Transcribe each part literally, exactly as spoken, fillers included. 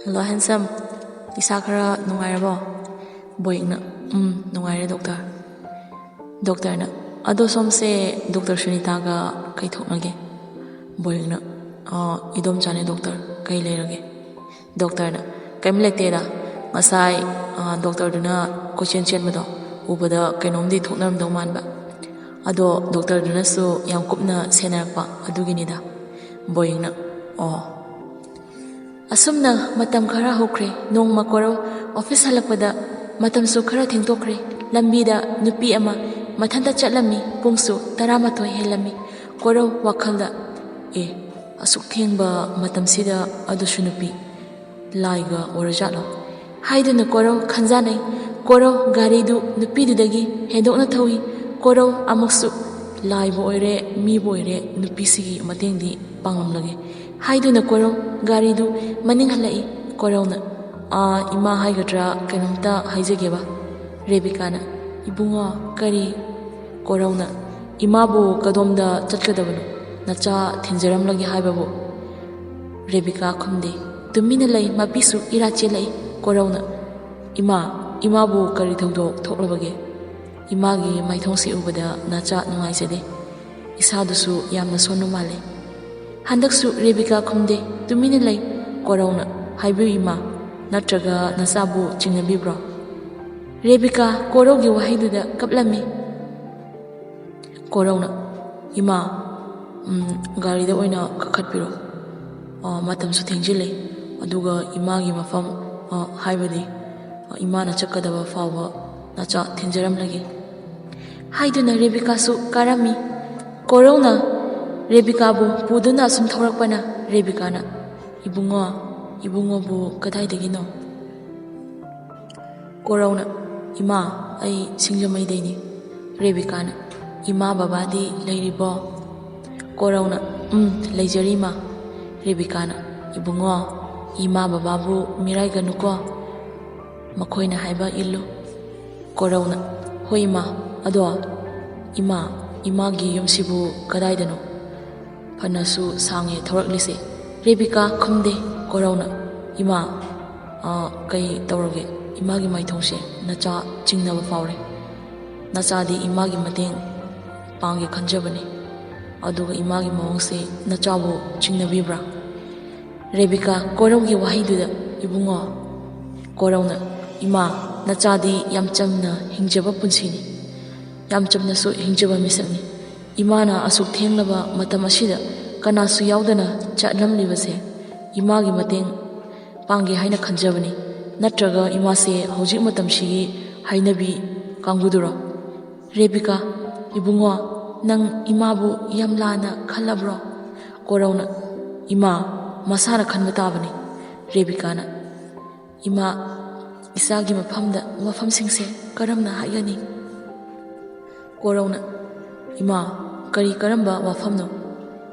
Hello handsome, ꯏꯁꯥ ꯈꯔ ꯅꯨꯡꯉꯥꯏꯔꯕꯣ? ꯕꯣꯏꯡꯅ, ꯎꯝ, ꯅꯨꯡꯉꯥꯏꯔꯦ ꯗꯣꯛꯇꯔ꯫ ꯗꯣꯛꯇꯔꯅ, ꯑꯗꯣ ꯁꯣꯝꯁꯦ ꯗꯣꯛꯇꯔ ꯁꯨꯅꯤꯇꯥꯒ ꯀꯩ ꯊꯣꯛꯅꯒꯦ? ꯕꯣꯏꯡꯅ, "ꯑ, ꯏꯗꯣꯝꯆꯥꯅꯦ ꯗꯣꯛꯇꯔ, ꯀꯩ ꯂꯩꯔꯒꯦ?" ꯗꯣꯛꯇꯔꯅ, "ꯀꯩꯝ ꯂꯩꯇꯦꯗ, ꯉꯁꯥꯏ, ꯑ, ꯗꯣꯛꯇꯔꯗꯨꯅ ꯀꯣꯏꯆꯦꯟ ꯆꯦꯟꯕꯗꯣ ꯎꯕꯗ ꯀꯩꯅꯣꯝꯗꯤ ꯊꯣꯛꯅꯔꯝꯗꯧ ꯃꯥꯟꯕ, ꯑꯗꯣ ꯗꯣꯛꯇꯔꯗꯨꯅꯁꯨ ꯌꯥꯝ ꯀꯨꯞꯅ ꯁꯦꯟꯅꯔꯛꯄ ꯑꯗꯨꯒꯤꯅꯤꯗ꯫" ꯕꯣꯏꯡꯅ, "ꯑꯣ, ꯑꯁꯨꯝꯅ ꯃꯇꯝ ꯈꯔ ꯍꯧꯈ꯭ꯔꯦ꯫ ꯅꯣꯡꯃ ꯀꯣꯔꯧ ꯑꯣꯐꯤꯁ ꯍꯜꯂꯛꯄꯗ ꯃꯇꯝꯁꯨ ꯈꯔ ꯊꯦꯡꯗꯣꯛꯈ꯭ꯔꯦ꯫ ꯂꯝꯕꯤꯗ ꯅꯨꯄꯤ ꯑꯃ ꯃꯊꯟꯇ ꯆꯠꯂꯝꯃꯤ꯫ ꯄꯨꯡꯁꯨ ꯇꯔꯥꯃꯥꯊꯣꯏ ꯍꯦꯜꯂꯝꯃꯤ꯫ ꯀꯣꯔꯧ ꯋꯥꯈꯜꯗ, 'ꯑꯦ, ꯑꯁꯨꯛ ꯊꯦꯡꯕ ꯃꯇꯝꯁꯤꯗ ꯑꯗꯨꯁꯨ ꯅꯨꯄꯤ, ꯂꯥꯏꯒ ꯑꯣꯏꯔꯖꯥꯠꯂꯣ?' ꯍꯥꯏꯗꯨꯅ ꯀꯣꯔꯧ ꯈꯟꯖꯥꯅꯩ꯫ ꯀꯣꯔꯧ ꯒꯥꯔꯤꯗꯨ ꯅꯨꯄꯤꯗꯨꯗꯒꯤ ꯍꯦꯟꯗꯣꯛꯅ ꯊꯧꯏ꯫ ꯀꯣꯔꯧ ꯑꯃꯨꯛꯁꯨ, "ꯂꯥꯏꯕꯨ ꯑꯣꯏꯔꯦ, ꯃꯤꯕꯨ ꯑꯣꯏꯔꯦ, ꯅꯨꯄꯤꯁꯤꯒꯤ ꯃꯇꯦꯡꯗꯤ ꯄꯥꯡꯂꯝꯂꯒꯦ" ꯍꯥꯏꯗꯨꯅ ꯀꯣꯔꯧ ꯒꯥꯔꯤꯗꯨ ꯃꯅꯤꯡ ꯍꯜꯂꯛꯏ꯫ ꯀꯣꯔꯧꯅ, "ꯑꯥ, ꯏꯃꯥ ꯍꯥꯏꯒꯗ꯭ꯔꯥ ꯀꯩꯅꯣꯝꯇ ꯍꯥꯏꯖꯒꯦꯕ꯫" ꯔꯦꯕꯤꯀꯥꯅ, "ꯏꯕꯨꯡꯉꯣ, ꯀꯔꯤ?" ꯀꯣꯔꯧꯅ, "ꯏꯃꯥꯕꯨ ꯀꯗꯣꯝꯗ ꯆꯠꯀꯗꯕꯅꯣ? ꯅꯆꯥ ꯊꯤꯟꯖꯔꯝꯂꯒꯦ ꯍꯥꯏꯕꯕꯨ?" ꯔꯦꯕꯤꯀꯥ ꯈꯨꯝꯗꯦ꯫ ꯇꯨꯃꯤꯟꯅ ꯂꯩ꯫ ꯃꯄꯤꯁꯨ ꯏꯔꯥ ꯆꯦꯜꯂꯛꯏ꯫ ꯀꯣꯔꯧꯅ, "ꯏꯃꯥ, ꯏꯃꯥꯕꯨ ꯀꯔꯤ ꯊꯧꯗꯣꯛ ꯊꯣꯛꯂꯕꯒꯦ? ꯏꯃꯥꯒꯤ ꯃꯥꯏꯊꯣꯡꯁꯤ ꯎꯕꯗ ꯅꯆꯥ ꯅꯨꯡꯉꯥꯏꯖꯗꯦ꯫ ꯏꯁꯥꯗꯨꯁꯨ ꯌꯥꯝꯅ ꯁꯣꯟꯕ ꯃꯥꯜꯂꯦ꯫" ꯍꯟꯗꯛꯁꯨ ꯔꯦꯕꯤꯀꯥ ꯈꯨꯝꯗꯦ꯫ ꯇꯨꯃꯤꯟꯅ ꯂꯩ꯫ ꯀꯣꯔꯧꯅ, "ꯍꯥꯏꯕꯤꯌꯨ ꯏꯃꯥ, ꯅꯠꯇ꯭ꯔꯒ ꯅꯆꯥꯕꯨ ꯆꯤꯡꯅꯕꯤꯕ꯭ꯔꯣ?" ꯔꯦꯕꯤꯀꯥ ꯀꯣꯔꯧꯒꯤ ꯋꯥꯍꯩꯗꯨꯗ ꯀꯞꯂꯝꯃꯤ꯫ ꯀꯣꯔꯧꯅ, "ꯏꯃꯥ, ꯎꯝ, ꯒꯥꯔꯤꯗ ꯑꯣꯏꯅ ꯀꯥꯈꯠꯄꯤꯔꯣ꯫ ꯑ, ꯃꯇꯝꯁꯨ ꯊꯦꯡꯖꯤꯜꯂꯦ꯫ ꯑꯗꯨꯒ ꯏꯃꯥꯒꯤ ꯃꯐꯝ, ꯑ, ꯍꯥꯏꯕꯗꯤ, ꯑ, ꯏꯃꯥꯅ ꯆꯠꯀꯗꯕ ꯐꯥꯎꯕ ꯅꯆꯥ ꯊꯤꯟꯖꯔꯝꯂꯒꯦ꯫" ꯍꯥꯏꯗꯨꯅ ꯔꯦꯕꯤꯀꯥꯁꯨ ꯀꯥꯔꯝꯃꯤ꯫ ꯀꯣꯔꯧꯅ ꯔꯦꯕꯤꯀꯥꯕꯨ ꯄꯨꯗꯨꯅ ꯑꯁꯨꯝ ꯊꯧꯔꯛꯄꯅ ꯔꯦꯕꯤꯀꯥꯅ, "ꯏꯕꯨꯡꯉꯣ, ꯏꯕꯨꯡꯉꯣꯕꯨ ꯀꯗꯥꯏꯗꯒꯤꯅꯣ?" ꯀꯣꯔꯧꯅ, "ꯏꯃꯥ, ꯑꯩ ꯁꯤꯡꯖꯃꯩꯗꯩꯅꯤ꯫" ꯔꯦꯕꯤꯀꯥꯅ, "ꯏꯃꯥ ꯕꯕꯥꯗꯤ ꯂꯩꯔꯤꯕꯣ?" ꯀꯣꯔꯧꯅ, "ꯎꯝ, ꯂꯩꯖꯔꯤ ꯏꯃꯥ꯫" ꯔꯦꯕꯤꯀꯥꯅ, "ꯏꯕꯨꯡꯉꯣ, ꯏꯃꯥ ꯕꯕꯥꯕꯨ ꯃꯤꯔꯥꯏꯒꯅꯨꯀꯣ꯫ ꯃꯈꯣꯏꯅ ꯍꯥꯏꯕ ꯏꯜꯂꯨ꯫" ꯀꯣꯔꯧꯅ, "ꯍꯣꯏ ꯏꯃꯥ, ꯑꯗꯣ ꯏꯃꯥ, ꯏꯃꯥꯒꯤ ꯌꯨꯝꯁꯤꯕꯨ ꯀꯗꯥꯏꯗꯅꯣ?" ꯐꯅꯁꯨ ꯁꯥꯡꯉꯦ ꯊꯧꯔꯛꯂꯤꯁꯦ꯫ ꯔꯦꯕꯤꯀꯥ ꯈꯨꯝꯗꯦ꯫ ꯀꯣꯔꯧꯅ, "ꯏꯃꯥ, ꯑ, ꯀꯩ ꯇꯧꯔꯒꯦ? ꯏꯃꯥꯒꯤ ꯃꯥꯏꯊꯣꯡꯁꯦ ꯅꯆꯥ ꯆꯤꯡꯅꯕ ꯐꯥꯎꯔꯦ꯫ ꯅꯆꯥꯗꯤ ꯏꯃꯥꯒꯤ ꯃꯇꯦꯡ ꯄꯥꯡꯒꯦ ꯈꯟꯖꯕꯅꯤ, ꯑꯗꯨꯒ ꯏꯃꯥꯒꯤ ꯃꯑꯣꯡꯁꯦ ꯅꯆꯥꯕꯨ ꯆꯤꯡꯅꯕꯤꯕ꯭ꯔꯥ?" ꯔꯦꯕꯤꯀꯥ ꯀꯣꯔꯧꯒꯤ ꯋꯥꯍꯩꯗꯨꯗ, "ꯏꯕꯨꯡꯉꯣ," ꯀꯣꯔꯧꯅ, "ꯏꯃꯥ, ꯅꯆꯥꯗꯤ ꯌꯥꯝ ꯆꯝꯅ ꯍꯤꯡꯖꯕ ꯄꯨꯟꯁꯤꯅꯤ, ꯌꯥꯝ ꯆꯝꯅꯁꯨ ꯍꯤꯡꯖꯕ ꯃꯤꯁꯛꯅꯤ꯫ ꯏꯃꯥꯅ ꯑꯁꯨꯛ ꯊꯦꯡꯂꯕ ꯃꯇꯝ ꯑꯁꯤꯗ ꯀꯅꯥꯁꯨ ꯌꯥꯎꯗꯅ ꯆꯠꯂꯝꯂꯤꯕꯁꯦ ꯏꯃꯥꯒꯤ ꯃꯇꯦꯡ ꯄꯥꯡꯒꯦ ꯍꯥꯏꯅ ꯈꯟꯖꯕꯅꯤ꯫ ꯅꯠꯇ꯭ꯔꯒ ꯏꯃꯥꯁꯦ ꯍꯧꯖꯤꯛ ꯃꯇꯝꯁꯤꯒꯤ ꯍꯩꯅꯕꯤ ꯀꯥꯡꯕꯨꯗꯨꯔꯣ?" ꯔꯦꯕꯤꯀꯥ, "ꯏꯕꯨꯡꯉꯣ, ꯅꯪ ꯏꯃꯥꯕꯨ ꯌꯥꯝ ꯂꯥꯟꯅ ꯈꯜꯂꯕ꯭ꯔꯣ?" ꯀꯣꯔꯧꯅ, "ꯏꯃꯥ, ꯃꯁꯥꯅ ꯈꯟꯕ ꯇꯥꯕꯅꯤ꯫" ꯔꯦꯕꯤꯀꯥꯅ, "ꯏꯃꯥ, ꯏꯆꯥꯒꯤ ꯃꯐꯝꯗ ꯋꯥꯐꯝꯁꯤꯡꯁꯦ ꯀꯔꯝꯅ ꯍꯥꯏꯒꯅꯤ?" ꯀꯣꯔꯧꯅ, "ꯏꯃꯥ, ꯀꯔꯤ ꯀꯔꯝꯕ ꯋꯥꯐꯝꯅꯣ?"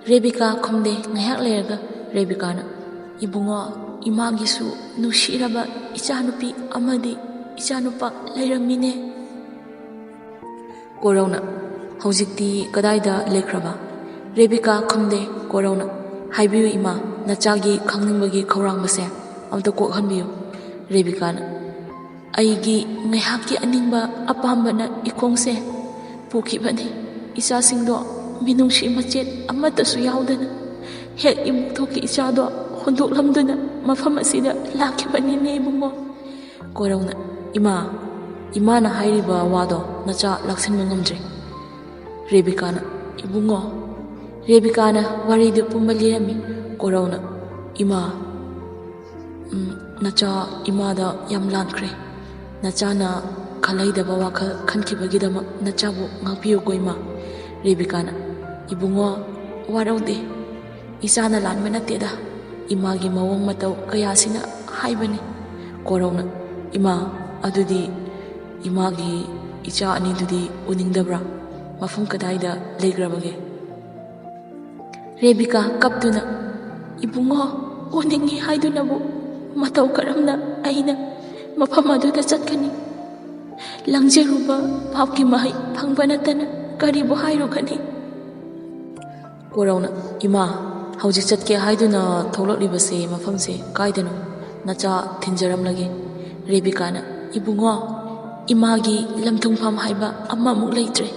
ꯔꯦꯕꯤꯀꯥ ꯈꯨꯝꯗꯦ꯫ ꯉꯥꯏꯍꯥꯛ ꯂꯩꯔꯒ ꯔꯦꯕꯤꯀꯥꯅ, "ꯏꯕꯨꯡꯉꯣ, ꯏꯃꯥꯒꯤꯁꯨ ꯅꯨꯡꯁꯤꯔꯕ ꯏꯆꯥꯅꯨꯄꯤ ꯑꯃꯗꯤ ꯏꯆꯥꯅꯨꯄꯥ ꯂꯩꯔꯝꯃꯤꯅꯦ꯫" ꯀꯣꯔꯧꯅ, "ꯍꯧꯖꯤꯛꯇꯤ ꯀꯗꯥꯏꯗ ꯂꯩꯈ꯭ꯔꯕ?" ꯔꯦꯕꯤꯀꯥ ꯈꯨꯝꯗꯦ꯫ ꯀꯣꯔꯧꯅ, "ꯍꯥꯏꯕꯤꯌꯨ ꯏꯃꯥ, ꯅꯆꯥꯒꯤ ꯈꯪꯅꯤꯡꯕꯒꯤ ꯈꯧꯔꯥꯡꯕꯁꯦ ꯑꯝꯇ ꯀꯣꯛꯍꯟꯕꯤꯌꯨ꯫" ꯔꯦꯕꯤꯀꯥꯅ, "ꯑꯩꯒꯤ ꯉꯥꯏꯍꯥꯛꯀꯤ ꯑꯅꯤꯡꯕ ꯑꯄꯥꯝꯕꯅ ꯏꯈꯣꯡꯁꯦ ꯄꯨꯈꯤꯕꯅꯤ꯫ ꯏꯆꯥꯁꯤꯡꯗꯣ ꯃꯤꯅꯨꯡꯁꯤ ꯃꯆꯦꯠ ꯑꯃꯠꯇꯁꯨ ꯌꯥꯎꯗꯅ ꯍꯦꯛ ꯏꯃꯨꯡ ꯊꯣꯛꯀꯤ ꯏꯆꯥꯗꯣ ꯍꯨꯟꯗꯣꯛꯂꯝꯗꯨꯅ ꯃꯐꯝ ꯑꯁꯤꯗ ꯂꯥꯛꯈꯤꯕꯅꯤꯅꯦ ꯏꯕꯨꯡꯉꯣ꯫" ꯀꯣꯔꯧꯅ, "ꯏꯃꯥ, ꯏꯃꯥꯅ ꯍꯥꯏꯔꯤꯕ ꯋꯥꯗꯣ ꯅꯆꯥ ꯂꯥꯛꯁꯤꯟꯕ ꯉꯝꯗ꯭ꯔꯦ꯫" ꯔꯦꯕꯤꯀꯥꯅ, "ꯏꯕꯨꯡꯉꯣ꯫" ꯔꯦꯕꯤꯀꯥꯅ ꯋꯥꯔꯤꯗꯨ ꯄꯨꯝꯕ ꯂꯤꯔꯝꯃꯤ꯫ ꯀꯣꯔꯧꯅ, "ꯏꯃꯥ, ꯎꯝ, ꯅꯆꯥ ꯏꯃꯥꯗ ꯌꯥꯝ ꯂꯥꯟꯈ꯭ꯔꯦ꯫ ꯅꯆꯥꯅ ꯈꯜꯍꯩꯗꯕ ꯋꯥꯈꯜ ꯈꯟꯈꯤꯕꯒꯤꯗꯃꯛ ꯅꯆꯥꯕꯨ ꯉꯥꯛꯄꯤꯌꯨꯀꯣ ꯏꯃꯥ꯫" ꯔꯦꯕꯤꯀꯥꯅ, "ꯏꯕꯨꯡꯉꯣ, ꯋꯥꯔꯧꯗꯦ꯫ ꯏꯆꯥꯅ ꯂꯥꯟꯕ ꯅꯠꯇꯦꯗ꯫ ꯏꯃꯥꯒꯤ ꯃꯑꯣꯡ ꯃꯇꯧ ꯀꯌꯥꯁꯤꯅ ꯍꯥꯏꯕꯅꯤ꯫" ꯀꯣꯔꯧꯅ, "ꯏꯃꯥ, ꯑꯗꯨꯗꯤ ꯏꯃꯥꯒꯤ ꯏꯆꯥ ꯑꯅꯤꯗꯨꯗꯤ ꯎꯅꯤꯡꯗꯕ꯭ꯔꯥ? ꯃꯐꯝ ꯀꯗꯥꯏꯗ ꯂꯩꯈ꯭ꯔꯕꯒꯦ?" ꯔꯦꯕꯤꯀꯥ ꯀꯞꯇꯨꯅ, "ꯏꯕꯨꯡꯉꯣ, ꯎꯅꯤꯡꯉꯤ ꯍꯥꯏꯗꯨꯅꯕꯨ ꯃꯇꯧ ꯀꯔꯝꯅ ꯑꯩꯅ ꯃꯐꯝ ꯑꯗꯨꯗ ꯆꯠꯀꯅꯤ? ꯂꯪꯖꯔꯨꯕ ꯄꯥꯞꯀꯤ ꯃꯍꯩ ꯐꯪꯕ ꯅꯠꯇꯅ ꯀꯔꯤꯕꯨ ꯍꯥꯏꯔꯨꯒꯅꯤ?" ꯀꯣꯔꯧꯅ, "ꯏꯃꯥ, ꯍꯧꯖꯤꯛ ꯆꯠꯀꯦ ꯍꯥꯏꯗꯨꯅ ꯊꯣꯛꯂꯛꯂꯤꯕꯁꯦ ꯃꯐꯝꯁꯦ ꯀꯥꯏꯗꯅꯣ? ꯅꯆꯥ ꯊꯤꯟꯖꯔꯝꯂꯒꯦ꯫ ꯔꯦꯕꯤꯀꯥꯅ, "ꯏꯕꯨꯡꯉꯣ, ꯏꯃꯥꯒꯤ ꯂꯝꯊꯨꯡꯐꯝ ꯍꯥꯏꯕ ꯑꯃꯃꯨꯛ ꯂꯩꯇ꯭ꯔꯦ꯫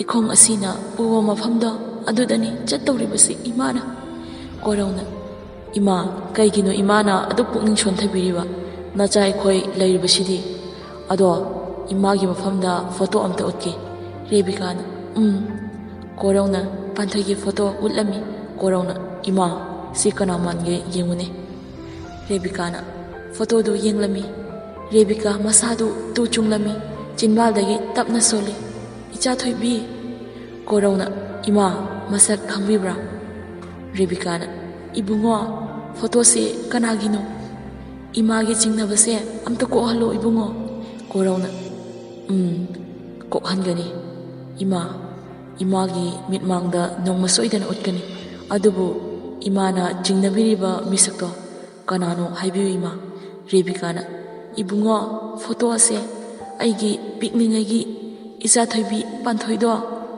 ꯏꯈꯣꯡ ꯑꯁꯤꯅ ꯄꯨꯕ ꯃꯐꯝꯗꯣ ꯑꯗꯨꯗꯅꯤ ꯆꯠꯇꯧꯔꯤꯕꯁꯤ ꯏꯃꯥꯅ꯫" ꯀꯣꯔꯧꯅ, "ꯏꯃꯥ, ꯀꯩꯒꯤꯅꯣ ꯏꯃꯥꯅ ꯑꯗꯨꯛ ꯄꯨꯛꯅꯤꯡ ꯁꯣꯟꯊꯕꯤꯔꯤꯕ? ꯅꯆꯥ ꯑꯩꯈꯣꯏ ꯂꯩꯔꯤꯕꯁꯤꯗꯤ꯫ ꯑꯗꯣ ꯏꯃꯥꯒꯤ ꯃꯐꯝꯗ ꯐꯣꯇꯣ ꯑꯝꯇ ꯎꯠꯀꯦ꯫" ꯔꯦꯕꯤꯀꯥꯅ, "ꯎꯝ꯫" ꯀꯣꯔꯧꯅ ꯄꯥꯟꯊꯣꯏꯒꯤ ꯐꯣꯇꯣ ꯎꯠꯂꯝꯃꯤ꯫ ꯀꯣꯔꯧꯅ, "ꯏꯃꯥ, ꯁꯤ ꯀꯅꯥ ꯃꯥꯟꯒꯦ ꯌꯦꯡꯉꯨꯅꯦ꯫" ꯔꯦꯕꯤꯀꯥꯅ ꯐꯣꯇꯣꯗꯨ ꯌꯦꯡꯂꯝꯃꯤ꯫ ꯔꯦꯕꯤꯀꯥ ꯃꯁꯥꯗꯨ ꯇꯨ ꯆꯨꯡꯂꯝꯃꯤ꯫ ꯆꯤꯟꯕꯥꯜꯗꯒꯤ ꯇꯞꯅ ꯁꯣꯜꯂꯤ, "ꯏꯆꯥ ꯊꯣꯏꯕꯤ꯫" ꯀꯣꯔꯧꯅ, "ꯏꯃꯥ, ꯃꯁꯛ ꯈꯪꯕꯤꯕ꯭ꯔꯥ?" ꯔꯦꯕꯤꯀꯥꯅ, "ꯏꯕꯨꯡꯉꯣ, ꯐꯣꯇꯣꯁꯦ ꯀꯅꯥꯒꯤꯅꯣ? ꯏꯃꯥꯒꯤ ꯆꯤꯡꯅꯕꯁꯦ ꯑꯝꯇ ꯀꯣꯛꯍꯜꯂꯣ ꯏꯕꯨꯡꯉꯣ꯫" ꯀꯣꯔꯧꯅ, "ꯎꯝ, ꯀꯣꯛꯍꯟꯒꯅꯤ ꯏꯃꯥ꯫ ꯏꯃꯥꯒꯤ ꯃꯤꯠꯃꯥꯡꯗ ꯅꯣꯡꯃ ꯁꯣꯏꯗꯅ ꯎꯠꯀꯅꯤ꯫ ꯑꯗꯨꯕꯨ ꯏꯃꯥꯅ ꯆꯤꯡꯅꯕꯤꯔꯤꯕ ꯃꯤꯁꯛꯇꯣ ꯀꯅꯥꯅꯣ ꯍꯥꯏꯕꯤꯌꯨ ꯏꯃꯥ꯫" ꯔꯦꯕꯤꯀꯥꯅ, "ꯏꯕꯨꯡꯉꯣ, ꯐꯣꯇꯣ ꯑꯁꯦ ꯑꯩꯒꯤ ꯄꯤꯛꯂꯤꯉꯩꯒꯤ ꯏꯆꯥ ꯊꯣꯏꯕꯤ ꯄꯥꯟꯊꯣꯏꯗꯣ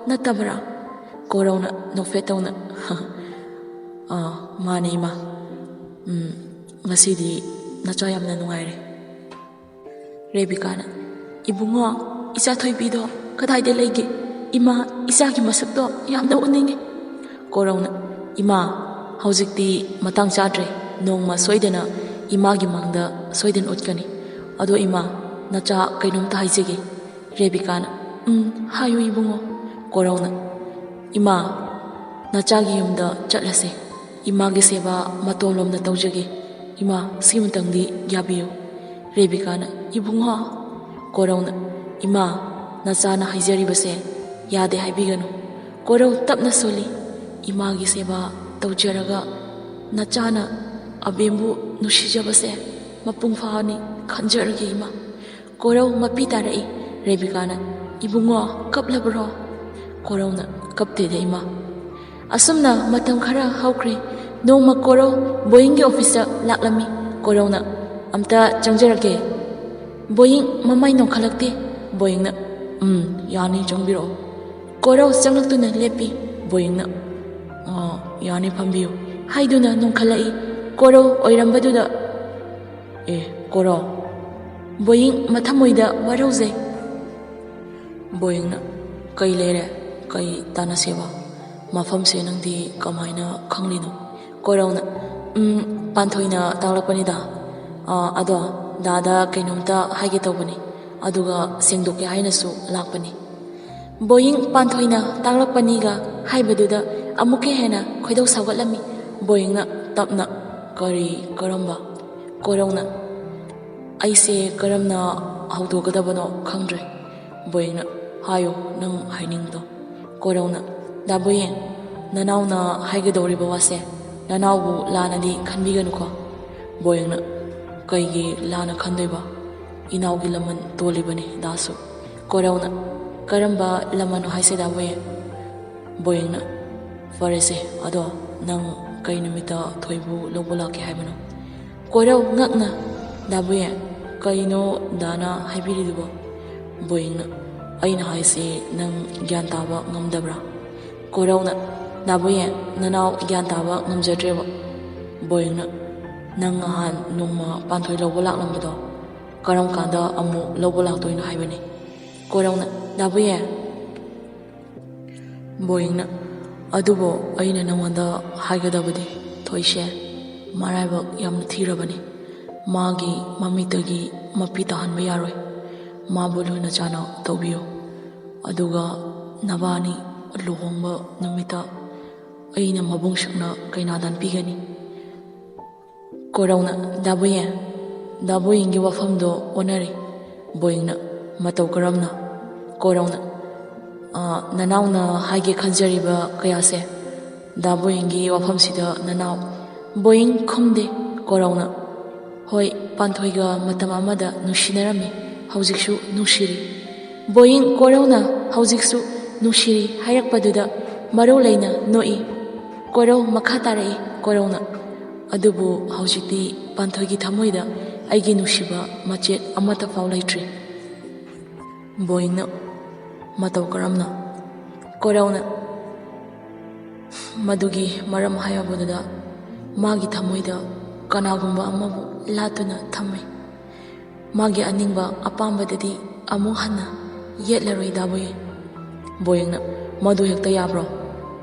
ꯅꯠꯇꯕ꯭ꯔꯥ?" ꯀꯣꯔꯧꯅ ꯅꯣꯛꯐꯦꯠ ꯇꯧꯅ, "ꯑꯥ, ꯃꯥꯅꯦ ꯏꯃꯥ꯫ ꯎꯝ, ꯉꯁꯤꯗꯤ ꯅꯆꯥ ꯌꯥꯝꯅ ꯅꯨꯡꯉꯥꯏꯔꯦ꯫" ꯔꯦꯕꯤꯀꯥꯅ, "ꯏꯕꯨꯡꯉꯣ, ꯏꯆꯥ ꯊꯣꯏꯕꯤꯗꯣ ꯀꯗꯥꯏꯗ ꯂꯩꯒꯦ? ꯏꯃꯥ, ꯏꯆꯥꯒꯤ ꯃꯁꯛꯇꯣ ꯌꯥꯝꯅ ꯎꯅꯤꯡꯉꯤ꯫" ꯀꯣꯔꯧꯅ, "ꯏꯃꯥ, ꯍꯧꯖꯤꯛꯇꯤ ꯃꯇꯥꯡ ꯆꯥꯗ꯭ꯔꯦ꯫ ꯅꯣꯡꯃ ꯁꯣꯏꯗꯅ ꯏꯃꯥꯒꯤ ꯃꯥꯡꯗ ꯁꯣꯏꯗꯅ ꯎꯠꯀꯅꯤ꯫ ꯑꯗꯣ ꯏꯃꯥ, ꯅꯆꯥ ꯀꯩꯅꯣꯝꯇ ꯍꯥꯏꯖꯒꯦ꯫" ꯔꯦꯕꯤꯀꯥꯅ, "ꯎꯝ, ꯍꯥꯏꯌꯨ ꯏꯕꯨꯡꯉꯣ꯫" ꯀꯣꯔꯧꯅ, "ꯏꯃꯥ, ꯅꯆꯥꯒꯤ ꯌꯨꯝꯗ ꯆꯠꯂꯁꯦ꯫ ꯏꯃꯥꯒꯤ ꯁꯦꯕꯥ ꯃꯇꯣꯝꯂꯣꯝꯅ ꯇꯧꯖꯒꯦ꯫ ꯏꯃꯥ, ꯁꯤꯃꯇꯪꯗꯤ ꯌꯥꯕꯤꯌꯨ꯫" ꯔꯦꯕꯤꯀꯥꯅ, "ꯏꯕꯨꯡꯉꯣ꯫" ꯀꯣꯔꯧꯅ, "ꯏꯃꯥ, ꯅꯆꯥꯅ ꯍꯥꯏꯖꯔꯤꯕꯁꯦ ꯌꯥꯗꯦ ꯍꯥꯏꯕꯤꯒꯅꯨ꯫" ꯀꯣꯔꯧ ꯇꯞꯅ ꯁꯣꯜꯂꯤ, "ꯏꯃꯥꯒꯤ ꯁꯦꯕꯥ ꯇꯧꯖꯔꯒ ꯅꯆꯥꯅ ꯑꯕꯦꯝꯕꯨ ꯅꯨꯡꯁꯤꯖꯕꯁꯦ ꯃꯄꯨꯡ ꯐꯥꯍꯅꯤ ꯈꯟꯖꯔꯒꯦ ꯏꯃꯥ꯫" ꯀꯣꯔꯧ ꯃꯄꯤ ꯇꯥꯔꯛꯏ꯫ ꯔꯦꯕꯤꯀꯥꯅ, "ꯏꯕꯨꯡꯉꯣ, ꯀꯞꯂꯕ꯭ꯔꯣ?" ꯀꯣꯔꯧꯅ, "ꯀꯞꯇꯦꯗ ꯏꯃꯥ꯫" ꯑꯁꯨꯝꯅ ꯃꯇꯝ ꯈꯔ ꯍꯧꯈ꯭ꯔꯦ꯫ ꯅꯣꯡꯃ ꯀꯣꯔꯧ ꯕꯣꯌꯤꯡꯒꯤ ꯑꯣꯐꯤꯁꯇ ꯂꯥꯛꯂꯝꯃꯤ꯫ ꯀꯣꯔꯧꯅ, "ꯑꯝꯇ ꯆꯪꯖꯔꯛꯀꯦ꯫" ꯕꯣꯌꯤꯡ ꯃꯃꯥꯏ ꯅꯣꯟꯈꯠꯂꯛꯇꯦ꯫ ꯕꯣꯌꯤꯡꯅ, "ꯎꯝ, ꯌꯥꯅꯤ, ꯆꯪꯕꯤꯔꯛꯑꯣ꯫" ꯀꯣꯔꯧ ꯆꯪꯂꯛꯇꯨꯅ ꯂꯦꯞꯄꯤ꯫ ꯕꯣꯌꯤꯡꯅ, "ꯑ, ꯌꯥꯅꯤ, ꯐꯝꯕꯤꯌꯨ" ꯍꯥꯏꯗꯨꯅ ꯅꯣꯟꯈꯠꯂꯛꯏ꯫ ꯀꯣꯔꯧ ꯑꯣꯏꯔꯝꯕꯗꯨꯗ ꯑꯦ, ꯀꯣꯔꯧ꯫ ꯕꯣꯌꯤꯡ ꯃꯊꯃꯣꯏꯗ ꯋꯥꯔꯧꯖꯩ꯫ ꯕꯣꯌꯤꯡꯅ, "ꯀꯩ ꯂꯩꯔꯦ? ꯀꯩ ꯇꯥꯟꯅꯁꯦꯕ? ꯃꯐꯝꯁꯦ ꯅꯪꯗꯤ ꯀꯃꯥꯏꯅ ꯈꯪꯂꯤꯅꯣ?" ꯀꯣꯔꯧꯅ, "ꯎꯝ, ꯄꯥꯟꯊꯣꯏꯅ ꯇꯥꯛꯂꯛꯄꯅꯤꯗ꯫ ꯑꯥ, ꯑꯗꯣ ꯗꯥꯗ ꯀꯩꯅꯣꯝꯇ ꯍꯥꯏꯒꯦ ꯇꯧꯕꯅꯤ, ꯑꯗꯨꯒ ꯁꯦꯡꯗꯣꯛꯀꯦ ꯍꯥꯏꯅꯁꯨ ꯂꯥꯛꯄꯅꯤ꯫" ꯕꯣꯌꯤꯡ ꯄꯥꯟꯊꯣꯏꯅ ꯇꯥꯛꯂꯛꯄꯅꯤꯒ ꯍꯥꯏꯕꯗꯨꯗ ꯑꯃꯨꯛꯀ ꯍꯦꯟꯅ ꯈꯣꯏꯗꯧ ꯁꯥꯎꯒꯠꯂꯝꯃꯤ꯫ ꯕꯣꯌꯤꯡꯅ ꯇꯞꯅ, "ꯀꯔꯤ, ꯀꯔꯝꯕ?" ꯀꯣꯔꯧꯅ, "ꯑꯩꯁꯦ ꯀꯔꯝꯅ ꯍꯧꯗꯣꯛꯀꯗꯕꯅꯣ ꯈꯪꯗ꯭ꯔꯦ꯫" ꯕꯣꯌꯤꯡꯅ, "ꯍꯥꯏꯌꯣ, ꯅꯪ ꯍꯥꯏꯅꯤꯡꯕꯗꯣ꯫" ꯀꯣꯔꯧꯅ, "ꯗꯥ ꯕꯣꯌꯦꯟ, ꯅꯅꯥꯎꯅ ꯍꯥꯏꯒꯗꯧꯔꯤꯕ ꯋꯥꯁꯦ ꯅꯅꯥꯎꯕꯨ ꯂꯥꯟꯅꯗꯤ ꯈꯟꯕꯤꯒꯅꯨꯀꯣ꯫" ꯕꯣꯌꯦꯡꯅ, "ꯀꯩꯒꯤ ꯂꯥꯟꯅ ꯈꯟꯗꯣꯏꯕ? ꯏꯅꯥꯎꯒꯤ ꯂꯃꯟ ꯇꯣꯜꯂꯤꯕꯅꯤ ꯗꯥꯁꯨ꯫" ꯀꯣꯔꯧꯅ, "ꯀꯔꯝꯕ ꯂꯃꯟꯅꯣ ꯍꯥꯏꯁꯦ ꯗꯥ ꯕꯣꯌꯦꯟ?" ꯕꯣꯌꯦꯡꯅ, "ꯐꯔꯦꯁꯦ, ꯑꯗꯣ ꯅꯪ ꯀꯩ ꯅꯨꯃꯤꯠꯇ ꯊꯣꯏꯕꯨ ꯂꯧꯕ ꯂꯥꯛꯀꯦ ꯍꯥꯏꯕꯅꯣ?" ꯀꯣꯔꯧ ꯉꯛꯅ, "ꯗꯥ ꯕꯣꯌꯦꯟ, ꯀꯩꯅꯣ ꯗꯥꯅ ꯍꯥꯏꯕꯤꯔꯤꯗꯨꯕꯣ?" ꯕꯣꯌꯦꯡꯅ, "ꯑꯩꯅ ꯍꯥꯏꯁꯦ ꯅꯪ ꯒ꯭ꯌꯥꯟ ꯇꯥꯕ ꯉꯝꯗꯕ꯭ꯔꯥ?" ꯀꯣꯔꯧꯅ, "ꯗꯥ ꯕꯣꯌꯦꯟ, ꯅꯅꯥꯎ ꯒ꯭ꯌꯥꯟ ꯇꯥꯕ ꯉꯝꯖꯗ꯭ꯔꯦꯕ꯫" ꯕꯣꯌꯦꯡꯅ, "ꯅꯪ ꯅꯍꯥꯟ ꯅꯣꯡꯃ ꯄꯥꯟꯊꯣꯏ ꯂꯧꯕ ꯂꯥꯛꯂꯝꯕꯗꯣ ꯀꯔꯝ ꯀꯥꯟꯗ ꯑꯃꯨꯛ ꯂꯧꯕ ꯂꯥꯛꯇꯣꯏꯅꯣ ꯍꯥꯏꯕꯅꯤ?" ꯀꯣꯔꯧꯅ, "ꯗꯥ ꯕꯣꯌꯦꯟ꯫" ꯕꯣꯌꯦꯡꯅ, "ꯑꯗꯨꯕꯨ ꯑꯩꯅ ꯅꯉꯣꯟꯗ ꯍꯥꯏꯒꯗꯕꯗꯤ, ꯊꯣꯏꯁꯦ ꯃꯔꯥꯏꯕꯛ ꯌꯥꯝꯅ ꯊꯤꯔꯕꯅꯤ꯫ ꯃꯥꯒꯤ ꯃꯃꯤꯠꯇꯒꯤ ꯃꯄꯤ ꯇꯥꯍꯟꯕ ꯌꯥꯔꯣꯏ꯫ ꯃꯥꯕꯨ ꯂꯨꯅ ꯆꯥꯟꯅ ꯇꯧꯕꯤꯌꯨ꯫ ꯑꯗꯨꯒ ꯅꯕꯥꯅꯤ ꯂꯨꯍꯣꯡꯕ ꯅꯨꯃꯤꯠꯇ ꯑꯩꯅ ꯃꯕꯨꯡ ꯁꯛꯅ ꯀꯩꯅꯥꯗꯥꯟ ꯄꯤꯒꯅꯤ꯫" ꯀꯣꯔꯧꯅ, "ꯗꯥ ꯕꯣꯌꯦꯟ, ꯗꯥ ꯕꯣꯌꯦꯟꯒꯤ ꯋꯥꯐꯝꯗꯣ ꯑꯣꯟꯅꯔꯦ꯫" ꯕꯣꯌꯦꯡꯅ, "ꯃꯇꯧ ꯀꯔꯝꯅ?" ꯀꯣꯔꯧꯅ, "ꯑ, ꯅꯅꯥꯎꯅ ꯍꯥꯏꯒꯦ ꯈꯟꯖꯔꯤꯕ ꯀꯌꯥꯁꯦ ꯗꯥ ꯕꯣꯌꯦꯡꯒꯤ ꯋꯥꯐꯝꯁꯤꯗ ꯅꯅꯥꯎ꯫" ꯕꯣꯌꯦꯡ ꯈꯨꯝꯗꯦ꯫ ꯀꯣꯔꯧꯅ, "ꯍꯣꯏ, ꯄꯥꯟꯊꯣꯏꯒ ꯃꯇꯝ ꯑꯃꯗ ꯅꯨꯡꯁꯤꯅꯔꯝꯃꯤ, ꯍꯧꯖꯤꯛꯁꯨ ꯅꯨꯡꯁꯤꯔꯤ꯫" ꯕꯣꯌꯦꯡ ꯀꯣꯔꯧꯅ "ꯍꯧꯖꯤꯛꯁꯨ ꯅꯨꯡꯁꯤꯔꯤ" ꯍꯥꯏꯔꯛꯄꯗꯨꯗ ꯃꯔꯧ ꯂꯩꯅ ꯅꯣꯛꯏ꯫ ꯀꯣꯔꯧ ꯃꯈꯥ ꯇꯥꯔꯛꯏ꯫ ꯀꯣꯔꯧꯅ, "ꯑꯗꯨꯕꯨ ꯍꯧꯖꯤꯛꯇꯤ ꯄꯥꯟꯊꯣꯏꯒꯤ ꯊꯃꯣꯏꯗ ꯑꯩꯒꯤ ꯅꯨꯡꯁꯤꯕ ꯃꯆꯦꯠ ꯑꯃꯠꯇ ꯐꯥꯎ ꯂꯩꯇ꯭ꯔꯤ꯫" ꯕꯣꯌꯦꯡꯅ, "ꯃꯇꯧ ꯀꯔꯝꯅ?" ꯀꯣꯔꯧꯅ, "ꯃꯗꯨꯒꯤ ꯃꯔꯝ ꯍꯥꯏꯔꯕꯗꯨꯗ ꯃꯥꯒꯤ ꯊꯃꯣꯏꯗ ꯀꯅꯥꯒꯨꯝꯕ ꯑꯃꯕꯨ ꯂꯥꯠꯇꯨꯅ ꯊꯝꯃꯤ꯫ ꯃꯥꯒꯤ ꯑꯅꯤꯡꯕ ꯑꯄꯥꯝꯕꯗꯗꯤ ꯑꯃꯨꯛ ꯍꯟꯅ ꯌꯦꯠꯂꯔꯣꯏ ꯗꯥꯕꯣꯌꯦ꯫ ꯕꯣꯌꯦꯡꯅ, "ꯃꯗꯨ ꯍꯦꯛꯇ ꯌꯥꯕ꯭ꯔꯣ?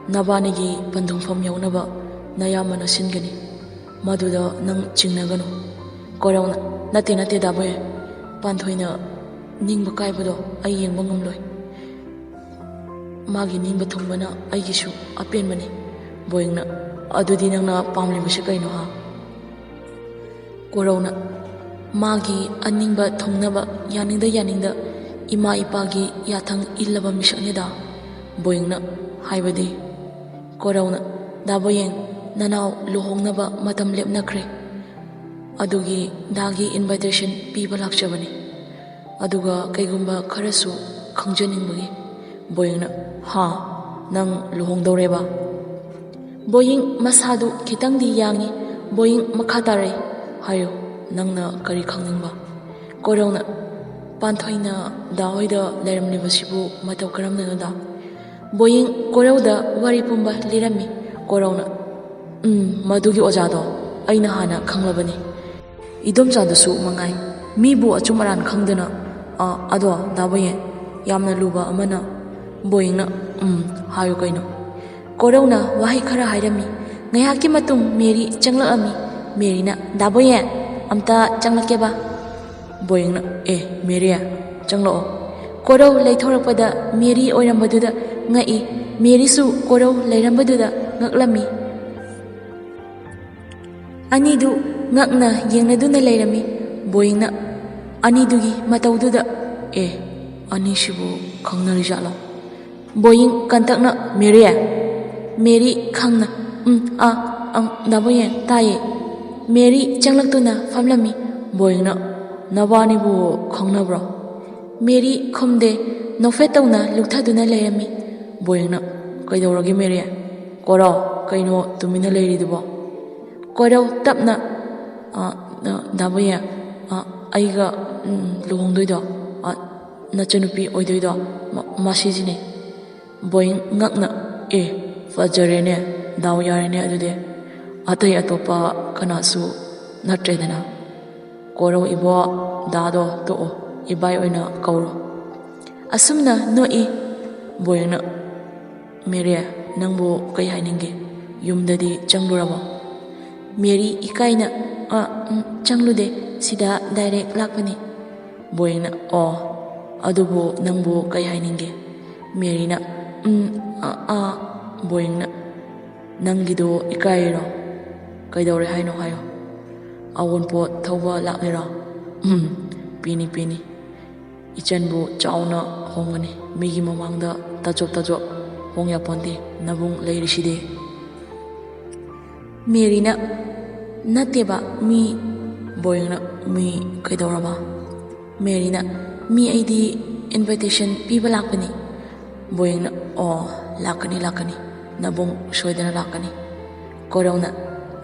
ꯅꯕꯥꯅꯤꯒꯤ ꯄꯟꯊꯨꯡꯐꯝ ꯌꯧꯅꯕ ꯅꯌꯥꯝꯕꯅ ꯁꯤꯟꯒꯅꯤ꯫ ꯃꯗꯨꯗ ꯅꯪ ꯆꯤꯡꯅꯒꯅꯨ꯫" ꯀꯣꯔꯧꯅ, "ꯅꯠꯇꯦ, ꯅꯠꯇꯦ ꯗꯥꯕꯣꯌꯦ, ꯄꯥꯟꯊꯣꯏꯅ ꯅꯤꯡꯕ ꯀꯥꯏꯕꯗꯣ ꯑꯩ ꯌꯦꯡꯕ ꯉꯝꯂꯣꯏ꯫ ꯃꯥꯒꯤ ꯅꯤꯡꯕ ꯊꯨꯡꯕꯅ ꯑꯩꯒꯤꯁꯨ ꯑꯄꯦꯟꯕꯅꯤ꯫" ꯕꯣꯌꯦꯡꯅ, "ꯑꯗꯨꯗꯤ ꯅꯪꯅ ꯄꯥꯝꯂꯤꯕꯁꯤ ꯀꯩꯅꯣ, ꯍꯥ?" ꯀꯣꯔꯧꯅ, "ꯃꯥꯒꯤ ꯑꯅꯤꯡꯕ ꯊꯨꯡꯅꯕ ꯌꯥꯅꯤꯡꯗ ꯌꯥꯅꯤꯡꯗ ꯏꯃꯥ ꯏꯄꯥꯒꯤ ꯌꯥꯊꯪ ꯏꯜꯂꯕ ꯃꯤꯁꯛꯅꯤꯗ꯫" ꯕꯣꯌꯦꯡꯅ, "ꯍꯥꯏꯕꯗꯤ?" ꯀꯣꯔꯧꯅ, "ꯗꯥ ꯕꯣꯌꯦꯡ, ꯅꯅꯥꯎ ꯂꯨꯍꯣꯡꯅꯕ ꯃꯇꯝ ꯂꯦꯞꯅꯈ꯭ꯔꯦ꯫ ꯑꯗꯨꯒꯤ ꯗꯥꯒꯤ invitation ꯄꯤꯕ ꯂꯥꯛꯆꯕꯅꯤ꯫ ꯑꯗꯨꯒ ꯀꯩꯒꯨꯝꯕ ꯈꯔꯁꯨ ꯈꯪꯖꯅꯤꯡꯕꯒꯤ꯫" ꯕꯣꯌꯦꯡꯅ, "ꯍꯥ? ꯅꯪ ꯂꯨꯍꯣꯡꯗꯧꯔꯦꯕ?" ꯕꯣꯌꯤꯡ ꯃꯁꯥꯗꯨ ꯈꯤꯇꯪꯗꯤ ꯌꯥꯡꯉꯤ꯫ ꯕꯣꯌꯤꯡ ꯃꯈꯥ ꯇꯥꯔꯛꯏ, "ꯍꯥꯏꯌꯨ, ꯅꯪꯅ ꯀꯔꯤ ꯈꯪꯅꯤꯡꯕ?" ꯀꯣꯔꯧꯅ, "ꯄꯥꯟꯊꯣꯏꯅ ꯗꯥ ꯍꯣꯏꯗ ꯂꯩꯔꯝꯂꯤꯕꯁꯤꯕꯨ ꯃꯇꯧ ꯀꯔꯝꯅꯅꯣꯗ?" ꯕꯣꯌꯤꯡ ꯀꯣꯔꯧꯗ ꯋꯥꯔꯤ ꯄꯨꯝꯕ ꯂꯤꯔꯝꯃꯤ꯫ ꯀꯣꯔꯧꯅ, "ꯎꯝ, ꯃꯗꯨꯒꯤ ꯑꯣꯖꯥꯗꯣ ꯑꯩꯅ ꯍꯥꯟꯅ ꯈꯪꯂꯕꯅꯤ꯫ ꯏꯗꯣꯝꯆꯥꯗꯨꯁꯨ ꯃꯉꯥꯏ, ꯃꯤꯕꯨ ꯑꯆꯨꯝ ꯑꯔꯥꯟ ꯈꯪꯗꯅ꯫" "ꯑ, ꯑꯗꯣ ꯗꯥ ꯕꯣꯌꯦꯡ, ꯌꯥꯝꯅ ꯂꯨꯕ ꯑꯃꯅ꯫" ꯕꯣꯌꯤꯡꯅ, "ꯎꯝ, ꯍꯥꯏꯌꯨ ꯀꯩꯅꯣ?" ꯀꯣꯔꯧꯅ ꯋꯥꯍꯩ ꯈꯔ ꯍꯥꯏꯔꯝꯃꯤ꯫ ꯉꯥꯏꯍꯥꯛꯀꯤ ꯃꯇꯨꯡ ꯃꯦꯔꯤ ꯆꯪꯂꯛꯂꯝꯃꯤ꯫ ꯃꯦꯔꯤꯅ, "ꯗꯥ ꯕꯣꯌꯦꯡ, ꯑꯝꯇ ꯆꯪꯂꯛꯀꯦꯕ꯫" ꯕꯣꯌꯦꯡꯅ, "ꯑꯦ, ꯃꯦꯔꯤ, ꯆꯪꯂꯛꯑꯣ꯫" ꯀꯣꯔꯧ ꯂꯩꯊꯣꯔꯛꯄꯗ ꯃꯦꯔꯤ ꯑꯣꯏꯔꯝꯕꯗꯨꯗ ꯉꯛꯏ꯫ ꯃꯦꯔꯤꯁꯨ ꯀꯣꯔꯧ ꯂꯩꯔꯝꯕꯗꯨꯗ ꯉꯛꯂꯝꯃꯤ꯫ ꯑꯅꯤꯗꯨ ꯉꯛꯅ ꯌꯦꯡꯅꯗꯨꯅ ꯂꯩꯔꯝꯃꯤ꯫ ꯕꯣꯌꯤꯡꯅ ꯑꯅꯤꯗꯨꯒꯤ ꯃꯇꯧꯗꯨꯗ, "ꯑꯦ, ꯑꯅꯤꯁꯤꯕꯨ ꯈꯪꯅꯔꯤꯖꯥꯠꯂꯣ?" ꯕꯣꯌꯤꯡ ꯀꯟꯇꯛꯅ, "ꯃꯦꯔꯤ?" ꯃꯦꯔꯤ ꯈꯪꯅ, "ꯎꯝ, ꯑꯥ, ꯑꯪ, ꯗꯥ ꯕꯣꯌꯦꯡ, ꯇꯥꯏꯌꯦ꯫" ꯃꯦꯔꯤ ꯆꯪꯂꯛꯇꯨꯅ ꯐꯝꯂꯝꯃꯤ꯫ ꯕꯣꯌꯤꯡꯅ, "ꯅꯕꯥꯅꯤꯕꯨ ꯈꯪꯅꯕ꯭ꯔꯣ?" ꯃꯦꯔꯤ ꯈꯨꯝꯗꯦ, ꯅꯣꯛꯐꯦꯠ ꯇꯧꯅ ꯂꯨꯞꯊꯗꯨꯅ ꯂꯩꯔꯝꯃꯤ꯫ ꯕꯣꯌꯤꯡꯅ, "ꯀꯩꯗꯧꯔꯒꯦ ꯃꯦꯔꯤ? ꯀꯣꯔꯧ, ꯀꯩꯅꯣ ꯇꯨꯃꯤꯟꯅ ꯂꯩꯔꯤꯗꯨꯕꯣ?" ꯀꯣꯔꯧ ꯇꯞꯅ, "ꯑ, ꯑ, ꯗꯥ ꯕꯣꯌꯦꯡ, ꯑ, ꯑꯩꯒ, ꯎꯝ, ꯂꯨꯍꯣꯡꯗꯣꯏꯗꯣ, ꯑ, ꯅꯆꯟꯅꯨꯄꯤ ꯑꯣꯏꯗꯣꯏꯗꯣ, ꯃ-, ꯃꯥꯁꯤꯖꯤꯅꯦ꯫" ꯕꯣꯌꯤꯡ ꯉꯛꯅ, "ꯑꯦ, ꯐꯖꯔꯦꯅꯦ, ꯗꯥꯎ ꯌꯥꯔꯦꯅꯦ ꯑꯗꯨꯗꯤ꯫ ꯑꯇꯩ ꯑꯇꯣꯞꯄ ꯀꯅꯥꯁꯨ ꯅꯠꯇ꯭ꯔꯦꯗꯅ꯫ "ꯀꯣꯔꯧ ꯏꯕꯣ, ꯗꯥꯗꯣ ꯇꯣꯛꯑꯣ, ꯏꯕꯥꯏ ꯑꯣꯏꯅ ꯀꯧꯔꯣ꯫" ꯑꯁꯨꯝꯅ ꯅꯣꯛꯏ꯫ ꯕꯣꯌꯦꯡꯅ, "ꯃꯦꯔꯤ, ꯅꯪꯕꯨ ꯀꯩ ꯍꯥꯏꯅꯤꯡꯒꯦ? ꯌꯨꯝꯗꯗꯤ ꯆꯪꯂꯨꯔꯕꯣ?" ꯃꯦꯔꯤ ꯏꯀꯥꯏꯅ, "ꯑ, ꯎꯝ, ꯆꯪꯂꯨꯗꯦ, ꯁꯤꯗ ꯗꯥꯏꯔꯦꯛ ꯂꯥꯛꯄꯅꯤ꯫" ꯕꯣꯌꯦꯡꯅ, "ꯑꯣ, ꯑꯗꯨꯕꯨ ꯅꯪꯕꯨ ꯀꯩ ꯍꯥꯏꯅꯤꯡꯒꯦ?" ꯃꯦꯔꯤꯅ, "ꯎꯝ, ꯑ, ꯑꯥ꯫" ꯕꯣꯌꯦꯡꯅ, "ꯅꯪꯒꯤꯗꯣ ꯏꯀꯥꯏꯔꯣ? ꯀꯩꯗꯧꯔꯦ ꯍꯥꯏꯅꯣ ꯍꯥꯏꯌꯣ꯫ ꯑꯑꯣꯟꯄꯣꯠ ꯊꯧꯕ ꯂꯥꯛꯂꯤꯔꯣ? ꯎꯝ, ꯄꯦꯟꯅꯤ, ꯄꯦꯟꯅꯤ꯫ ꯏꯆꯟꯕꯨ ꯆꯥꯎꯅ ꯍꯣꯡꯒꯅꯤ꯫ ꯃꯤꯒꯤ ꯃꯃꯥꯡꯗ ꯇꯥꯖꯣꯞ ꯇꯥꯖꯣꯞ ꯍꯣꯡ ꯌꯥꯄꯣꯟꯇꯦ, ꯅꯕꯨꯡ ꯂꯩꯔꯤꯁꯤꯗꯤ꯫" ꯃꯦꯔꯤꯅ, "ꯅꯠꯇꯦꯕ, ꯃꯤ꯫" ꯕꯣꯌꯦꯡꯅ, "ꯃꯤ ꯀꯩꯗꯧꯔꯕ?" ꯃꯦꯔꯤꯅ, "ꯃꯤ ꯑꯩꯗꯤ invitation ꯄꯤꯕ ꯂꯥꯛꯄꯅꯤ꯫" ꯕꯣꯌꯦꯡꯅ, "ꯑꯣ, ꯂꯥꯛꯀꯅꯤ, ꯂꯥꯛꯀꯅꯤ, ꯅꯕꯨꯡ ꯁꯣꯏꯗꯅ ꯂꯥꯛꯀꯅꯤ꯫" ꯀꯣꯔꯧꯅ,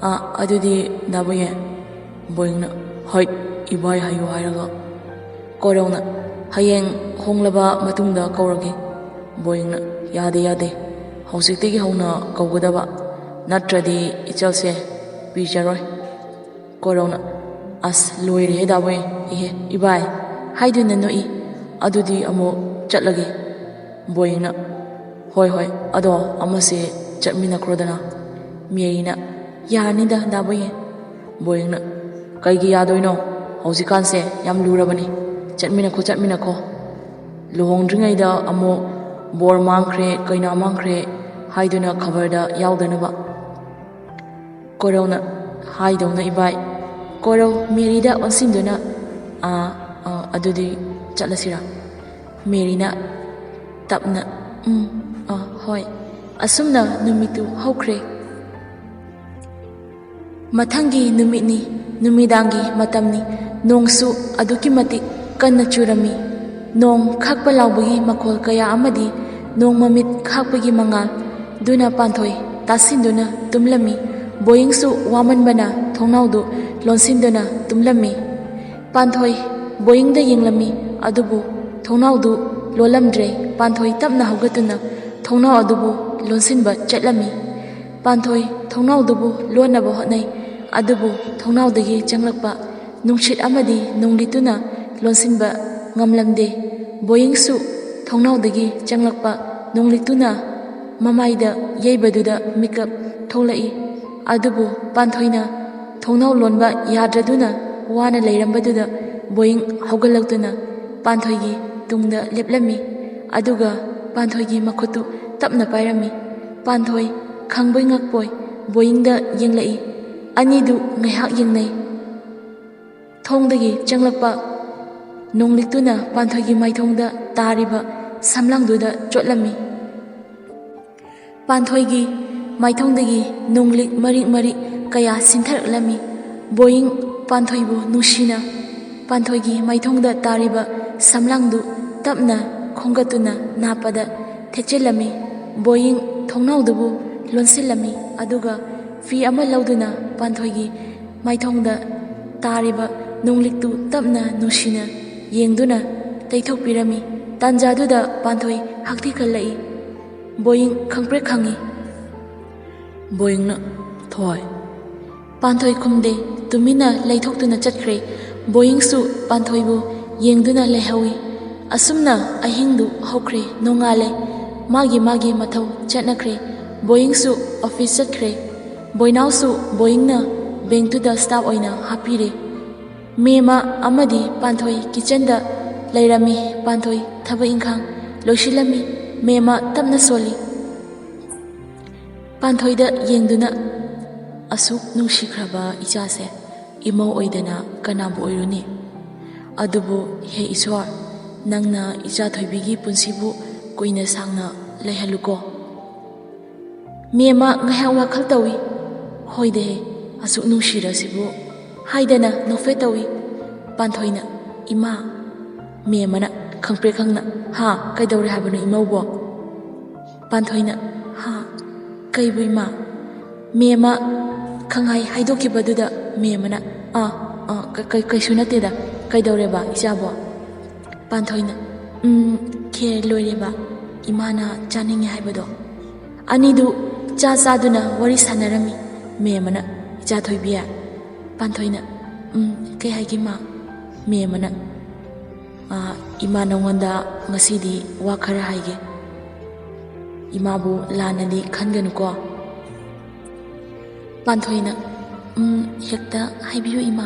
"ꯑꯥ, ꯑꯗꯨꯗꯤ ꯗꯥ ꯕꯣꯌꯦ꯫" ꯕꯣꯌꯦꯡꯅ, "ꯍꯣꯏ, ꯏꯕꯥꯏ ꯍꯥꯏꯌꯨ ꯍꯥꯏꯔꯒ꯫" ꯀꯣꯔꯧꯅ, "ꯍꯌꯦꯡ ꯍꯣꯡꯂꯕ ꯃꯇꯨꯡꯗ ꯀꯧꯔꯒꯦ꯫" ꯕꯣꯌꯦꯡꯅ, "ꯌꯥꯗꯦ, ꯌꯥꯗꯦ, ꯍꯧꯖꯤꯛꯇꯒꯤ ꯍꯧꯅ ꯀꯧꯒꯗꯕ, ꯅꯠꯇ꯭ꯔꯗꯤ ꯏꯆꯜꯁꯦ ꯄꯤꯖꯔꯣꯏ꯫" ꯀꯣꯔꯧꯅ, "ꯑꯁ, ꯂꯣꯏꯔꯦꯍꯦ ꯗꯥꯕꯣꯏ, ꯏꯍꯦ, ꯏꯕꯥꯏ" ꯍꯥꯏꯗꯨꯅ ꯅꯣꯛꯏ꯫ "ꯑꯗꯨꯗꯤ ꯑꯃꯨꯛ ꯆꯠꯂꯒꯦ꯫" ꯕꯣꯌꯦꯡꯅ, "ꯍꯣꯏ, ꯍꯣꯏ, ꯑꯗꯣ ꯑꯃꯁꯦ ꯆꯠꯃꯤꯟꯅꯈ꯭ꯔꯣꯗꯅ꯫" ꯃꯦꯔꯤꯅ, "ꯌꯥꯔꯅꯤꯗ ꯗꯥꯕꯣꯏ꯫" ꯕꯣꯌꯦꯡꯅ, "ꯀꯩꯒꯤ ꯌꯥꯗꯣꯏꯅꯣ? ꯍꯧꯖꯤꯛꯀꯥꯟꯁꯦ ꯌꯥꯝ ꯂꯨꯔꯕꯅꯤ꯫ ꯆꯠꯃꯤꯟꯅꯈꯣ, ꯆꯠꯃꯤꯟꯅꯈꯣ꯫ ꯂꯨꯍꯣꯡꯗ꯭ꯔꯤꯉꯩꯗ ꯑꯃꯨꯛ ꯕꯣꯔ ꯃꯥꯡꯈ꯭ꯔꯦ, ꯀꯩꯅꯥ ꯃꯥꯡꯈ꯭ꯔꯦ ꯍꯥꯏꯗꯨꯅ ꯈꯕꯔꯗ ꯌꯥꯎꯗꯅꯕ꯫" ꯀꯣꯔꯧꯅ, "ꯍꯥꯏꯗꯧꯅ ꯏꯕꯥꯏ꯫" ꯀꯣꯔꯧ ꯃꯦꯔꯤꯗ ꯑꯣꯟꯁꯤꯟꯗꯨꯅ, "ꯑꯥ, ꯑꯥ, ꯑꯗꯨꯗꯤ ꯆꯠꯂꯁꯤꯔꯥ?" ꯃꯦꯔꯤꯅ ꯇꯞꯅ, "ꯎꯝ, ꯑꯥ, ꯍꯣꯏ꯫" ꯑꯁꯨꯝꯅ ꯅꯨꯃꯤꯠꯇꯨ ꯍꯧꯈ꯭ꯔꯦ꯫ ꯃꯊꯪꯒꯤ ꯅꯨꯃꯤꯠꯅꯤ, ꯅꯨꯃꯤꯗꯥꯡꯒꯤ ꯃꯇꯝꯅꯤ꯫ ꯅꯣꯡꯁꯨ ꯑꯗꯨꯛꯀꯤ ꯃꯇꯤꯛ ꯀꯟꯅ ꯆꯨꯔꯝꯃꯤ꯫ ꯅꯣꯡ ꯈꯥꯛꯄ ꯂꯥꯎꯕꯒꯤ ꯃꯈꯣꯜ ꯀꯌꯥ ꯑꯃꯗꯤ ꯅꯣꯡ ꯃꯃꯤꯠ ꯈꯥꯛꯄꯒꯤ ꯃꯉꯥꯜ ꯗꯨꯅ ꯄꯥꯟꯊꯣꯏ ꯇꯥꯁꯤꯟꯗꯨꯅ ꯇꯨꯝꯂꯝꯃꯤ꯫ ꯕꯣꯌꯤꯡꯁꯨ ꯋꯥꯃꯟꯕꯅ ꯊꯣꯡꯅꯥꯎꯗꯨ ꯂꯣꯟꯁꯤꯟꯗꯨꯅ ꯇꯨꯝꯂꯝꯃꯤ꯫ ꯄꯥꯟꯊꯣꯏ ꯕꯣꯌꯤꯡꯗ ꯌꯦꯡꯂꯝꯃꯤ, ꯑꯗꯨꯕꯨ ꯊꯣꯡꯅꯥꯎꯗꯨ ꯂꯣꯜꯂꯝꯗ꯭ꯔꯦ꯫ ꯄꯥꯟꯊꯣꯏ ꯇꯞꯅ ꯍꯧꯒꯠꯇꯨꯅ ꯊꯣꯡꯅꯥꯎ ꯑꯗꯨꯕꯨ ꯂꯣꯟꯁꯤꯟꯕ ꯆꯠꯂꯝꯃꯤ꯫ ꯄꯥꯟꯊꯣꯏ ꯊꯣꯡꯅꯥꯎꯗꯨꯕꯨ ꯂꯣꯟꯅꯕ ꯍꯣꯠꯅꯩ꯫ ꯑꯗꯨꯕꯨ ꯊꯣꯡꯅꯥꯎꯗꯒꯤ ꯆꯪꯂꯛꯄ ꯅꯨꯡꯁꯤꯠ ꯑꯃꯗꯤ ꯅꯣꯡꯂꯤꯛꯇꯨꯅ ꯂꯣꯟꯁꯤꯟꯕ ꯉꯝꯂꯝꯗꯦ꯫ ꯕꯣꯌꯤꯡꯁꯨ ꯊꯣꯡꯅꯥꯎꯗꯒꯤ ꯆꯪꯂꯛꯄ ꯅꯣꯡꯂꯤꯛꯇꯨꯅ ꯃꯃꯥꯏꯗ ꯌꯩꯕꯗꯨꯗ ꯃꯤꯀꯞ ꯊꯣꯛꯂꯛꯏ꯫ ꯑꯗꯨꯕꯨ ꯄꯥꯟꯊꯣꯏꯅ ꯊꯣꯡꯅꯥꯎ ꯂꯣꯟꯕ ꯌꯥꯗ꯭ꯔꯗꯨꯅ ꯋꯥꯅ ꯂꯩꯔꯝꯕꯗꯨꯗ ꯕꯣꯌꯤꯡ ꯍꯧꯒꯠꯂꯛꯇꯨꯅ ꯄꯥꯟꯊꯣꯏꯒꯤ ꯇꯨꯡꯗ ꯂꯦꯞꯂꯝꯃꯤ꯫ ꯑꯗꯨꯒ ꯄꯥꯟꯊꯣꯏꯒꯤ ꯃꯈꯨꯠꯇꯨ ꯇꯞꯅ ꯄꯥꯏꯔꯝꯃꯤ꯫ ꯄꯥꯟꯊꯣꯏ ꯈꯪꯕꯣꯏ ꯉꯛꯄꯣꯏ ꯕꯣꯌꯤꯡꯗ ꯌꯦꯡꯂꯛꯏ꯫ ꯑꯅꯤꯗꯨ ꯉꯥꯏꯍꯥꯛ ꯌꯦꯡꯅꯩ꯫ ꯊꯣꯡꯗꯒꯤ ꯆꯪꯂꯛꯄ ꯅꯣꯡꯂꯤꯛꯇꯨꯅ ꯄꯥꯟꯊꯣꯏꯒꯤ ꯃꯥꯏꯊꯣꯡꯗ ꯇꯥꯔꯤꯕ ꯁꯝꯂꯥꯡꯗꯨꯗ ꯆꯣꯠꯂꯝꯃꯤ꯫ ꯄꯥꯟꯊꯣꯏꯒꯤ ꯃꯥꯏꯊꯣꯡꯗꯒꯤ ꯅꯣꯡꯂꯤꯛ ꯃꯔꯤꯛ ꯃꯔꯤꯛ ꯀꯌꯥ ꯁꯤꯟꯊꯔꯛꯂꯝꯃꯤ꯫ ꯕꯣꯌꯤꯡ ꯄꯥꯟꯊꯣꯏꯕꯨ ꯅꯨꯡꯁꯤꯅ ꯄꯥꯟꯊꯣꯏꯒꯤ ꯃꯥꯏꯊꯣꯡꯗ ꯇꯥꯔꯤꯕ ꯁꯝꯂꯥꯡꯗꯨ ꯇꯞꯅ ꯈꯣꯝꯒꯠꯇꯨꯅ ꯅꯥꯞꯄꯗ ꯊꯦꯠꯆꯤꯜꯂꯝꯃꯤ꯫ ꯕꯣꯌꯤꯡ ꯊꯣꯡꯅꯥꯎꯗꯨꯕꯨ ꯂꯣꯟꯁꯤꯜꯂꯝꯃꯤ꯫ ꯑꯗꯨꯒ ꯐꯤ ꯑꯃ ꯂꯧꯗꯨꯅ ꯄꯥꯟꯊꯣꯏꯒꯤ ꯃꯥꯏꯊꯣꯡꯗ ꯇꯥꯔꯤꯕ ꯅꯣꯡꯂꯤꯛꯇꯨ ꯇꯞꯅ ꯅꯨꯡꯁꯤꯅ ꯌꯦꯡꯗꯨꯅ ꯇꯩꯊꯣꯛꯄꯤꯔꯝꯃꯤ꯫ ꯇꯥꯟꯖꯥꯗꯨꯗ ꯄꯥꯟꯊꯣꯏ ꯍꯛꯊꯤ ꯈꯜꯂꯛꯏ꯫ ꯕꯣꯌꯤꯡ ꯈꯪꯄ꯭ꯔꯦꯛ ꯈꯪꯉꯤ꯫ ꯕꯣꯌꯤꯡꯅ, "ꯊꯣꯏ?" ꯄꯥꯟꯊꯣꯏ ꯈꯨꯝꯗꯦ, ꯇꯨꯃꯤꯟꯅ ꯂꯩꯊꯣꯛꯇꯨꯅ ꯆꯠꯈ꯭ꯔꯦ꯫ ꯕꯣꯌꯤꯡꯁꯨ ꯄꯥꯟꯊꯣꯏꯕꯨ ꯌꯦꯡꯗꯨꯅ ꯂꯩꯍꯧꯏ꯫ ꯑꯁꯨꯝꯅ ꯑꯍꯤꯡꯗꯨ ꯍꯧꯈ꯭ꯔꯦ꯫ ꯅꯣꯡꯉꯥꯜꯂꯦ꯫ ꯃꯥꯒꯤ ꯃꯥꯒꯤ ꯃꯊꯧ ꯆꯠꯅꯈ꯭ꯔꯦ꯫ ꯕꯣꯌꯤꯡꯁꯨ ꯑꯣꯐꯤꯁ ꯆꯠꯈ꯭ꯔꯦ꯫ ꯕꯣꯏꯅꯥꯎꯁꯨ ꯕꯣꯌꯤꯡꯅ ꯕꯦꯡꯛꯇꯨꯗ ꯁ꯭ꯇꯥꯐ ꯑꯣꯏꯅ ꯍꯥꯞꯄꯤꯔꯦ꯫ ꯃꯦꯃ ꯑꯃꯗꯤ ꯄꯥꯟꯊꯣꯏ ꯀꯤꯆꯟꯗ ꯂꯩꯔꯝꯃꯤ꯫ ꯄꯥꯟꯊꯣꯏ ꯊꯕꯛ ꯏꯪꯈꯥꯡ ꯂꯣꯏꯁꯤꯜꯂꯝꯃꯤ꯫ ꯃꯦꯃ ꯇꯞꯅ ꯁꯣꯜꯂꯤ꯫ ꯄꯥꯟꯊꯣꯏꯗ ꯌꯦꯡꯗꯨꯅ, "ꯑꯁꯨꯛ ꯅꯨꯡꯁꯤꯈ꯭ꯔꯕ ꯏꯆꯥꯁꯦ ꯏꯃꯧ ꯑꯣꯏꯗꯅ ꯀꯅꯥꯕꯨ ꯑꯣꯏꯔꯨꯅꯤ? ꯑꯗꯨꯕꯨ ꯍꯦ ꯏꯁ꯭ꯋꯔ, ꯅꯪꯅ ꯏꯆꯥ ꯊꯣꯏꯕꯤꯒꯤ ꯄꯨꯟꯁꯤꯕꯨ ꯀꯨꯏꯅ ꯁꯥꯡꯅ ꯂꯩꯍꯜꯂꯨꯀꯣ꯫" ꯃꯦꯃ ꯉꯥꯏꯍꯥꯛ ꯋꯥꯈꯜ ꯇꯧꯏ꯫ "ꯍꯣꯏꯗꯍꯦ, ꯑꯁꯨꯛ ꯅꯨꯡꯁꯤꯔꯁꯤꯕꯨ" ꯍꯥꯏꯗꯅ ꯅꯣꯛꯐꯦꯠ ꯇꯧꯏ꯫ ꯄꯥꯟꯊꯣꯏꯅ, "ꯏꯃꯥ!" ꯃꯦꯃꯅ ꯈꯪꯄ꯭ꯔꯦꯛ ꯈꯪꯅ, "ꯍꯥ, ꯀꯩꯗꯧꯔꯦ ꯍꯥꯏꯕꯅꯣ ꯏꯃꯧꯕꯣ?" ꯄꯥꯟꯊꯣꯏꯅ, "ꯍꯥ? ꯀꯩꯕꯨ ꯏꯃꯥ?" ꯃꯦꯃ ꯈꯪꯍꯥꯏ ꯍꯥꯏꯗꯣꯛꯈꯤꯕꯗꯨꯗ ꯃꯦꯃꯅ, "ꯑꯥ, ꯑꯥ, ꯀ-, ꯀ-, ꯀꯩꯁꯨ ꯅꯠꯇꯦꯗ꯫ ꯀꯩꯗꯧꯔꯦꯕ ꯏꯆꯥꯕꯣ?" ꯄꯥꯟꯊꯣꯏꯅ, "ꯎꯝ, ꯈꯦꯔ ꯂꯣꯏꯔꯦꯕ, ꯏꯃꯥꯅ ꯆꯥꯅꯤꯡꯉꯦ ꯍꯥꯏꯕꯗꯣ꯫" ꯑꯅꯤꯗꯨ ꯆꯥ ꯆꯥꯗꯨꯅ ꯋꯥꯔꯤ ꯁꯥꯟꯅꯔꯝꯃꯤ꯫ ꯃꯦꯃꯅ, ꯏꯆꯥ ꯊꯣꯏꯕꯤ꯫ ꯄꯥꯟꯊꯣꯏꯅ, "ꯎꯝ, ꯀꯩ ꯍꯥꯏꯒꯦ, ꯏꯃꯥ?" ꯃꯦꯝꯃꯅ, "ꯑꯥ, ꯏꯃꯥ ꯅꯉꯣꯟꯗ ꯉꯁꯤꯗꯤ ꯋꯥ ꯈꯔ ꯍꯥꯏꯒꯦ꯫ ꯏꯃꯥꯕꯨ ꯂꯥꯟꯅꯗꯤ ꯈꯟꯒꯅꯨꯀꯣ?" ꯄꯥꯟꯊꯣꯏꯅ, "ꯎꯝ, ꯍꯦꯛꯇ ꯍꯥꯏꯕꯤꯌꯨ, ꯏꯃꯥ꯫"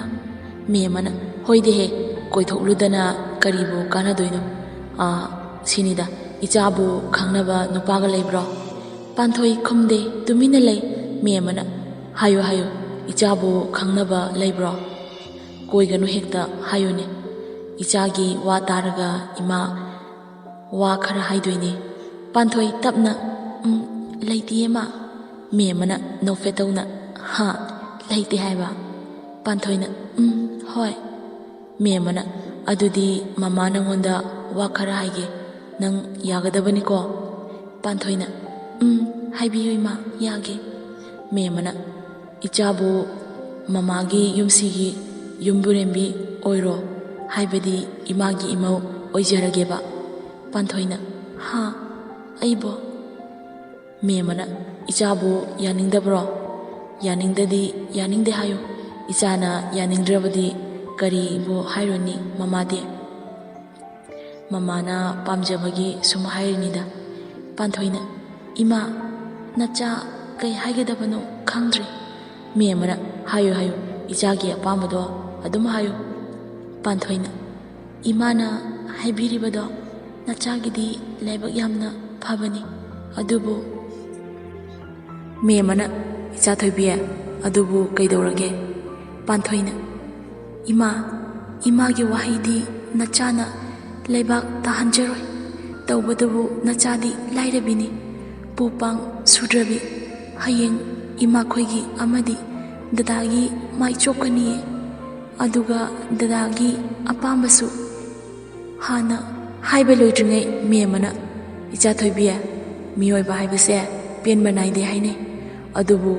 ꯃꯦꯝꯃꯅ, "ꯍꯣꯏꯗꯦꯍꯦ, ꯀꯣꯏꯊꯣꯛꯂꯨꯗꯅ ꯀꯔꯤꯕꯨ ꯀꯥꯟꯅꯗꯣꯏꯅꯣ? ꯑꯥ, ꯁꯤꯅꯤꯗ, ꯏꯆꯥꯕꯨ ꯈꯪꯅꯕ ꯅꯨꯄꯥꯒ ꯂꯩꯕ꯭ꯔꯣ?" ꯄꯥꯟꯊꯣꯏ ꯈꯨꯝꯗꯦ, ꯇꯨꯃꯤꯟꯅ ꯂꯩ꯫ ꯃꯦꯝꯃꯅ, "ꯍꯥꯏꯌꯨ, ꯍꯥꯏꯌꯨ, ꯏꯆꯥꯕꯨ ꯈꯪꯅꯕ ꯂꯩꯕ꯭ꯔꯣ? ꯀꯣꯏꯒꯅꯨ, ꯍꯦꯛꯇ ꯍꯥꯏꯌꯨꯅꯦ꯫ ꯏꯆꯥꯒꯤ ꯋꯥ ꯇꯥꯔꯒ ꯏꯃꯥ ꯋꯥ ꯈꯔ ꯍꯥꯏꯗꯣꯏꯅꯦ꯫" ꯄꯥꯟꯊꯣꯏ ꯇꯞꯅ, "ꯎꯝ, ꯂꯩꯇꯤꯌꯦ, ꯃꯥ꯫" ꯃꯦꯝꯃꯅ ꯅꯣꯛꯐꯦꯠ ꯇꯧꯅ, "ꯍꯥ? ꯂꯩꯇꯦ ꯍꯥꯏꯕ?" ꯄꯥꯟꯊꯣꯏꯅ, "ꯎꯝ, ꯍꯣꯏ꯫" ꯃꯦꯝꯃꯅ, "ꯑꯗꯨꯗꯤ ꯃꯃꯥ ꯅꯉꯣꯟꯗ ꯋꯥ ꯈꯔ ꯍꯥꯏꯒꯦ, ꯅꯪ ꯌꯥꯒꯗꯕꯅꯤꯀꯣ?" ꯄꯥꯟꯊꯣꯏꯅ, "ꯎꯝ, ꯍꯥꯏꯕꯤꯌꯨ, ꯏꯃꯥ, ꯌꯥꯒꯦ꯫" ꯃꯦꯝꯃꯅ, "ꯏꯆꯥꯕꯨ ꯃꯃꯥꯒꯤ ꯌꯨꯝꯁꯤꯒꯤ ꯌꯨꯝꯕꯨꯔꯦꯝꯕꯤ ꯑꯣꯏꯔꯣ, ꯍꯥꯏꯕꯗꯤ ꯏꯃꯥꯒꯤ ꯏꯃꯧ ꯑꯣꯏꯖꯔꯒꯦꯕ꯫" ꯄꯥꯟꯊꯣꯏꯅ, "ꯍꯥ? ꯑꯩꯕꯣ?" ꯃꯦꯝꯃꯅ, "ꯏꯆꯥꯕꯨ ꯌꯥꯅꯤꯡꯗꯕ꯭ꯔꯣ? ꯌꯥꯅꯤꯡꯗꯗꯤ ꯌꯥꯅꯤꯡꯗꯦ ꯍꯥꯏꯌꯨ꯫ ꯏꯆꯥꯅ ꯌꯥꯅꯤꯡꯗ꯭ꯔꯕꯗꯤ ꯀꯔꯤꯕꯨ ꯍꯥꯏꯔꯨꯅꯤ ꯃꯃꯥꯗꯤ? ꯃꯃꯥꯅ ꯄꯥꯝꯖꯕꯒꯤ ꯁꯨꯝ ꯍꯥꯏꯔꯤꯅꯤꯗ꯫" ꯄꯥꯟꯊꯣꯏꯅ, "ꯏꯃꯥ, ꯅꯆꯥ ꯀꯩ ꯍꯥꯏꯒꯗꯕꯅꯣ ꯈꯪꯗ꯭ꯔꯦ꯫" ꯃꯦꯝꯃꯅ, "ꯍꯥꯏꯌꯨ, ꯍꯥꯏꯌꯨ, ꯏꯆꯥꯒꯤ ꯑꯄꯥꯝꯕꯗꯣ ꯑꯗꯨꯝ ꯍꯥꯏꯌꯨ꯫" ꯄꯥꯟꯊꯣꯏꯅ, "ꯏꯃꯥꯅ ꯍꯥꯏꯕꯤꯔꯤꯕꯗꯣ ꯅꯆꯥꯒꯤꯗꯤ ꯂꯥꯏꯕꯛ ꯌꯥꯝꯅ ꯐꯕꯅꯤ, ꯑꯗꯨꯕꯨ꯫" ꯃꯦꯝꯃꯅ, "ꯏꯆꯥ ꯊꯣꯏꯕꯤ, ꯑꯗꯨꯕꯨ ꯀꯩꯗꯧꯔꯒꯦ?" ꯄꯥꯟꯊꯣꯏꯅ, "ꯏꯃꯥ, ꯏꯃꯥꯒꯤ ꯋꯥꯍꯩꯗꯤ ꯅꯆꯥꯅ ꯂꯩꯕꯥꯛ ꯇꯥꯍꯟꯖꯔꯣꯏ꯫ ꯇꯧꯕꯇꯕꯨ ꯅꯆꯥꯗꯤ ꯂꯥꯏꯔꯕꯤꯅꯤ, ꯄꯨ ꯄꯥꯡ ꯁꯨꯗ꯭ꯔꯕꯤ꯫ ꯍꯌꯦꯡ ꯏꯃꯥꯈꯣꯏꯒꯤ ꯑꯃꯗꯤ ꯗꯗꯥꯒꯤ ꯃꯥꯏ ꯆꯣꯞꯀꯅꯤꯌꯦ꯫ ꯑꯗꯨꯒ ꯗꯗꯥꯒꯤ ꯑꯄꯥꯝꯕꯁꯨ ꯍꯥꯟꯅ ꯍꯥꯏꯕ ꯂꯣꯏꯗ꯭ꯔꯤꯉꯩ ꯃꯦꯝꯃꯅ, "ꯏꯆꯥ ꯊꯣꯏꯕꯤ, ꯃꯤꯑꯣꯏꯕ ꯍꯥꯏꯕꯁꯦ ꯄꯦꯟꯕ ꯅꯥꯏꯗꯦ ꯍꯥꯏꯅꯩ꯫ ꯑꯗꯨꯕꯨ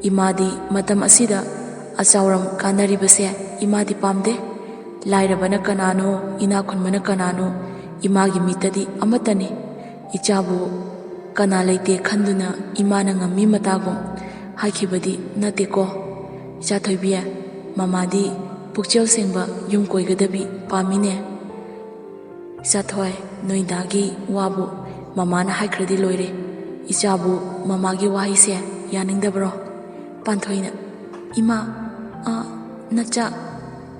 ꯏꯃꯥꯗꯤ ꯃꯇꯝ ꯑꯁꯤꯗ ꯑꯆꯥꯎꯔꯝ ꯀꯥꯟꯅꯔꯤꯕꯁꯦ ꯏꯃꯥꯗꯤ ꯄꯥꯝꯗꯦ꯫ ꯂꯥꯏꯔꯕꯅ ꯀꯅꯥꯅꯣ, ꯏꯅꯥꯛ ꯈꯨꯟꯕꯅ ꯀꯅꯥꯅꯣ, ꯏꯃꯥꯒꯤ ꯃꯤꯠꯇꯗꯤ ꯑꯃꯠꯇꯅꯤ꯫ ꯏꯆꯥꯕꯨ ꯀꯅꯥ ꯂꯩꯇꯦ ꯈꯟꯗꯨꯅ ꯏꯃꯥꯅ ꯉꯝꯃꯤ ꯃꯇꯥꯒꯨꯝ ꯍꯥꯏꯈꯤꯕꯗꯤ ꯅꯠꯇꯦꯀꯣ?" ꯏꯆꯥ ꯊꯣꯏꯕꯤ, ꯃꯃꯥꯗꯤ ꯄꯨꯛꯆꯦꯜ ꯁꯦꯡꯕ ꯌꯨꯝ ꯀꯣꯏꯒꯗꯕꯤ ꯄꯥꯝꯃꯤꯅꯦ꯫ ꯏꯆꯥ ꯊꯣꯏ, ꯅꯣꯏ ꯗꯥꯒꯤ ꯋꯥꯕꯨ ꯃꯃꯥꯅ ꯍꯥꯏꯈ꯭ꯔꯗꯤ ꯂꯣꯏꯔꯦ꯫ ꯏꯆꯥꯕꯨ ꯃꯃꯥꯒꯤ ꯋꯥꯍꯩꯁꯦ ꯌꯥꯅꯤꯡꯗꯕ꯭ꯔꯣ? ꯄꯥꯟꯊꯣꯏꯅ, "ꯏꯃꯥ, ꯑ, ꯅꯆꯥ"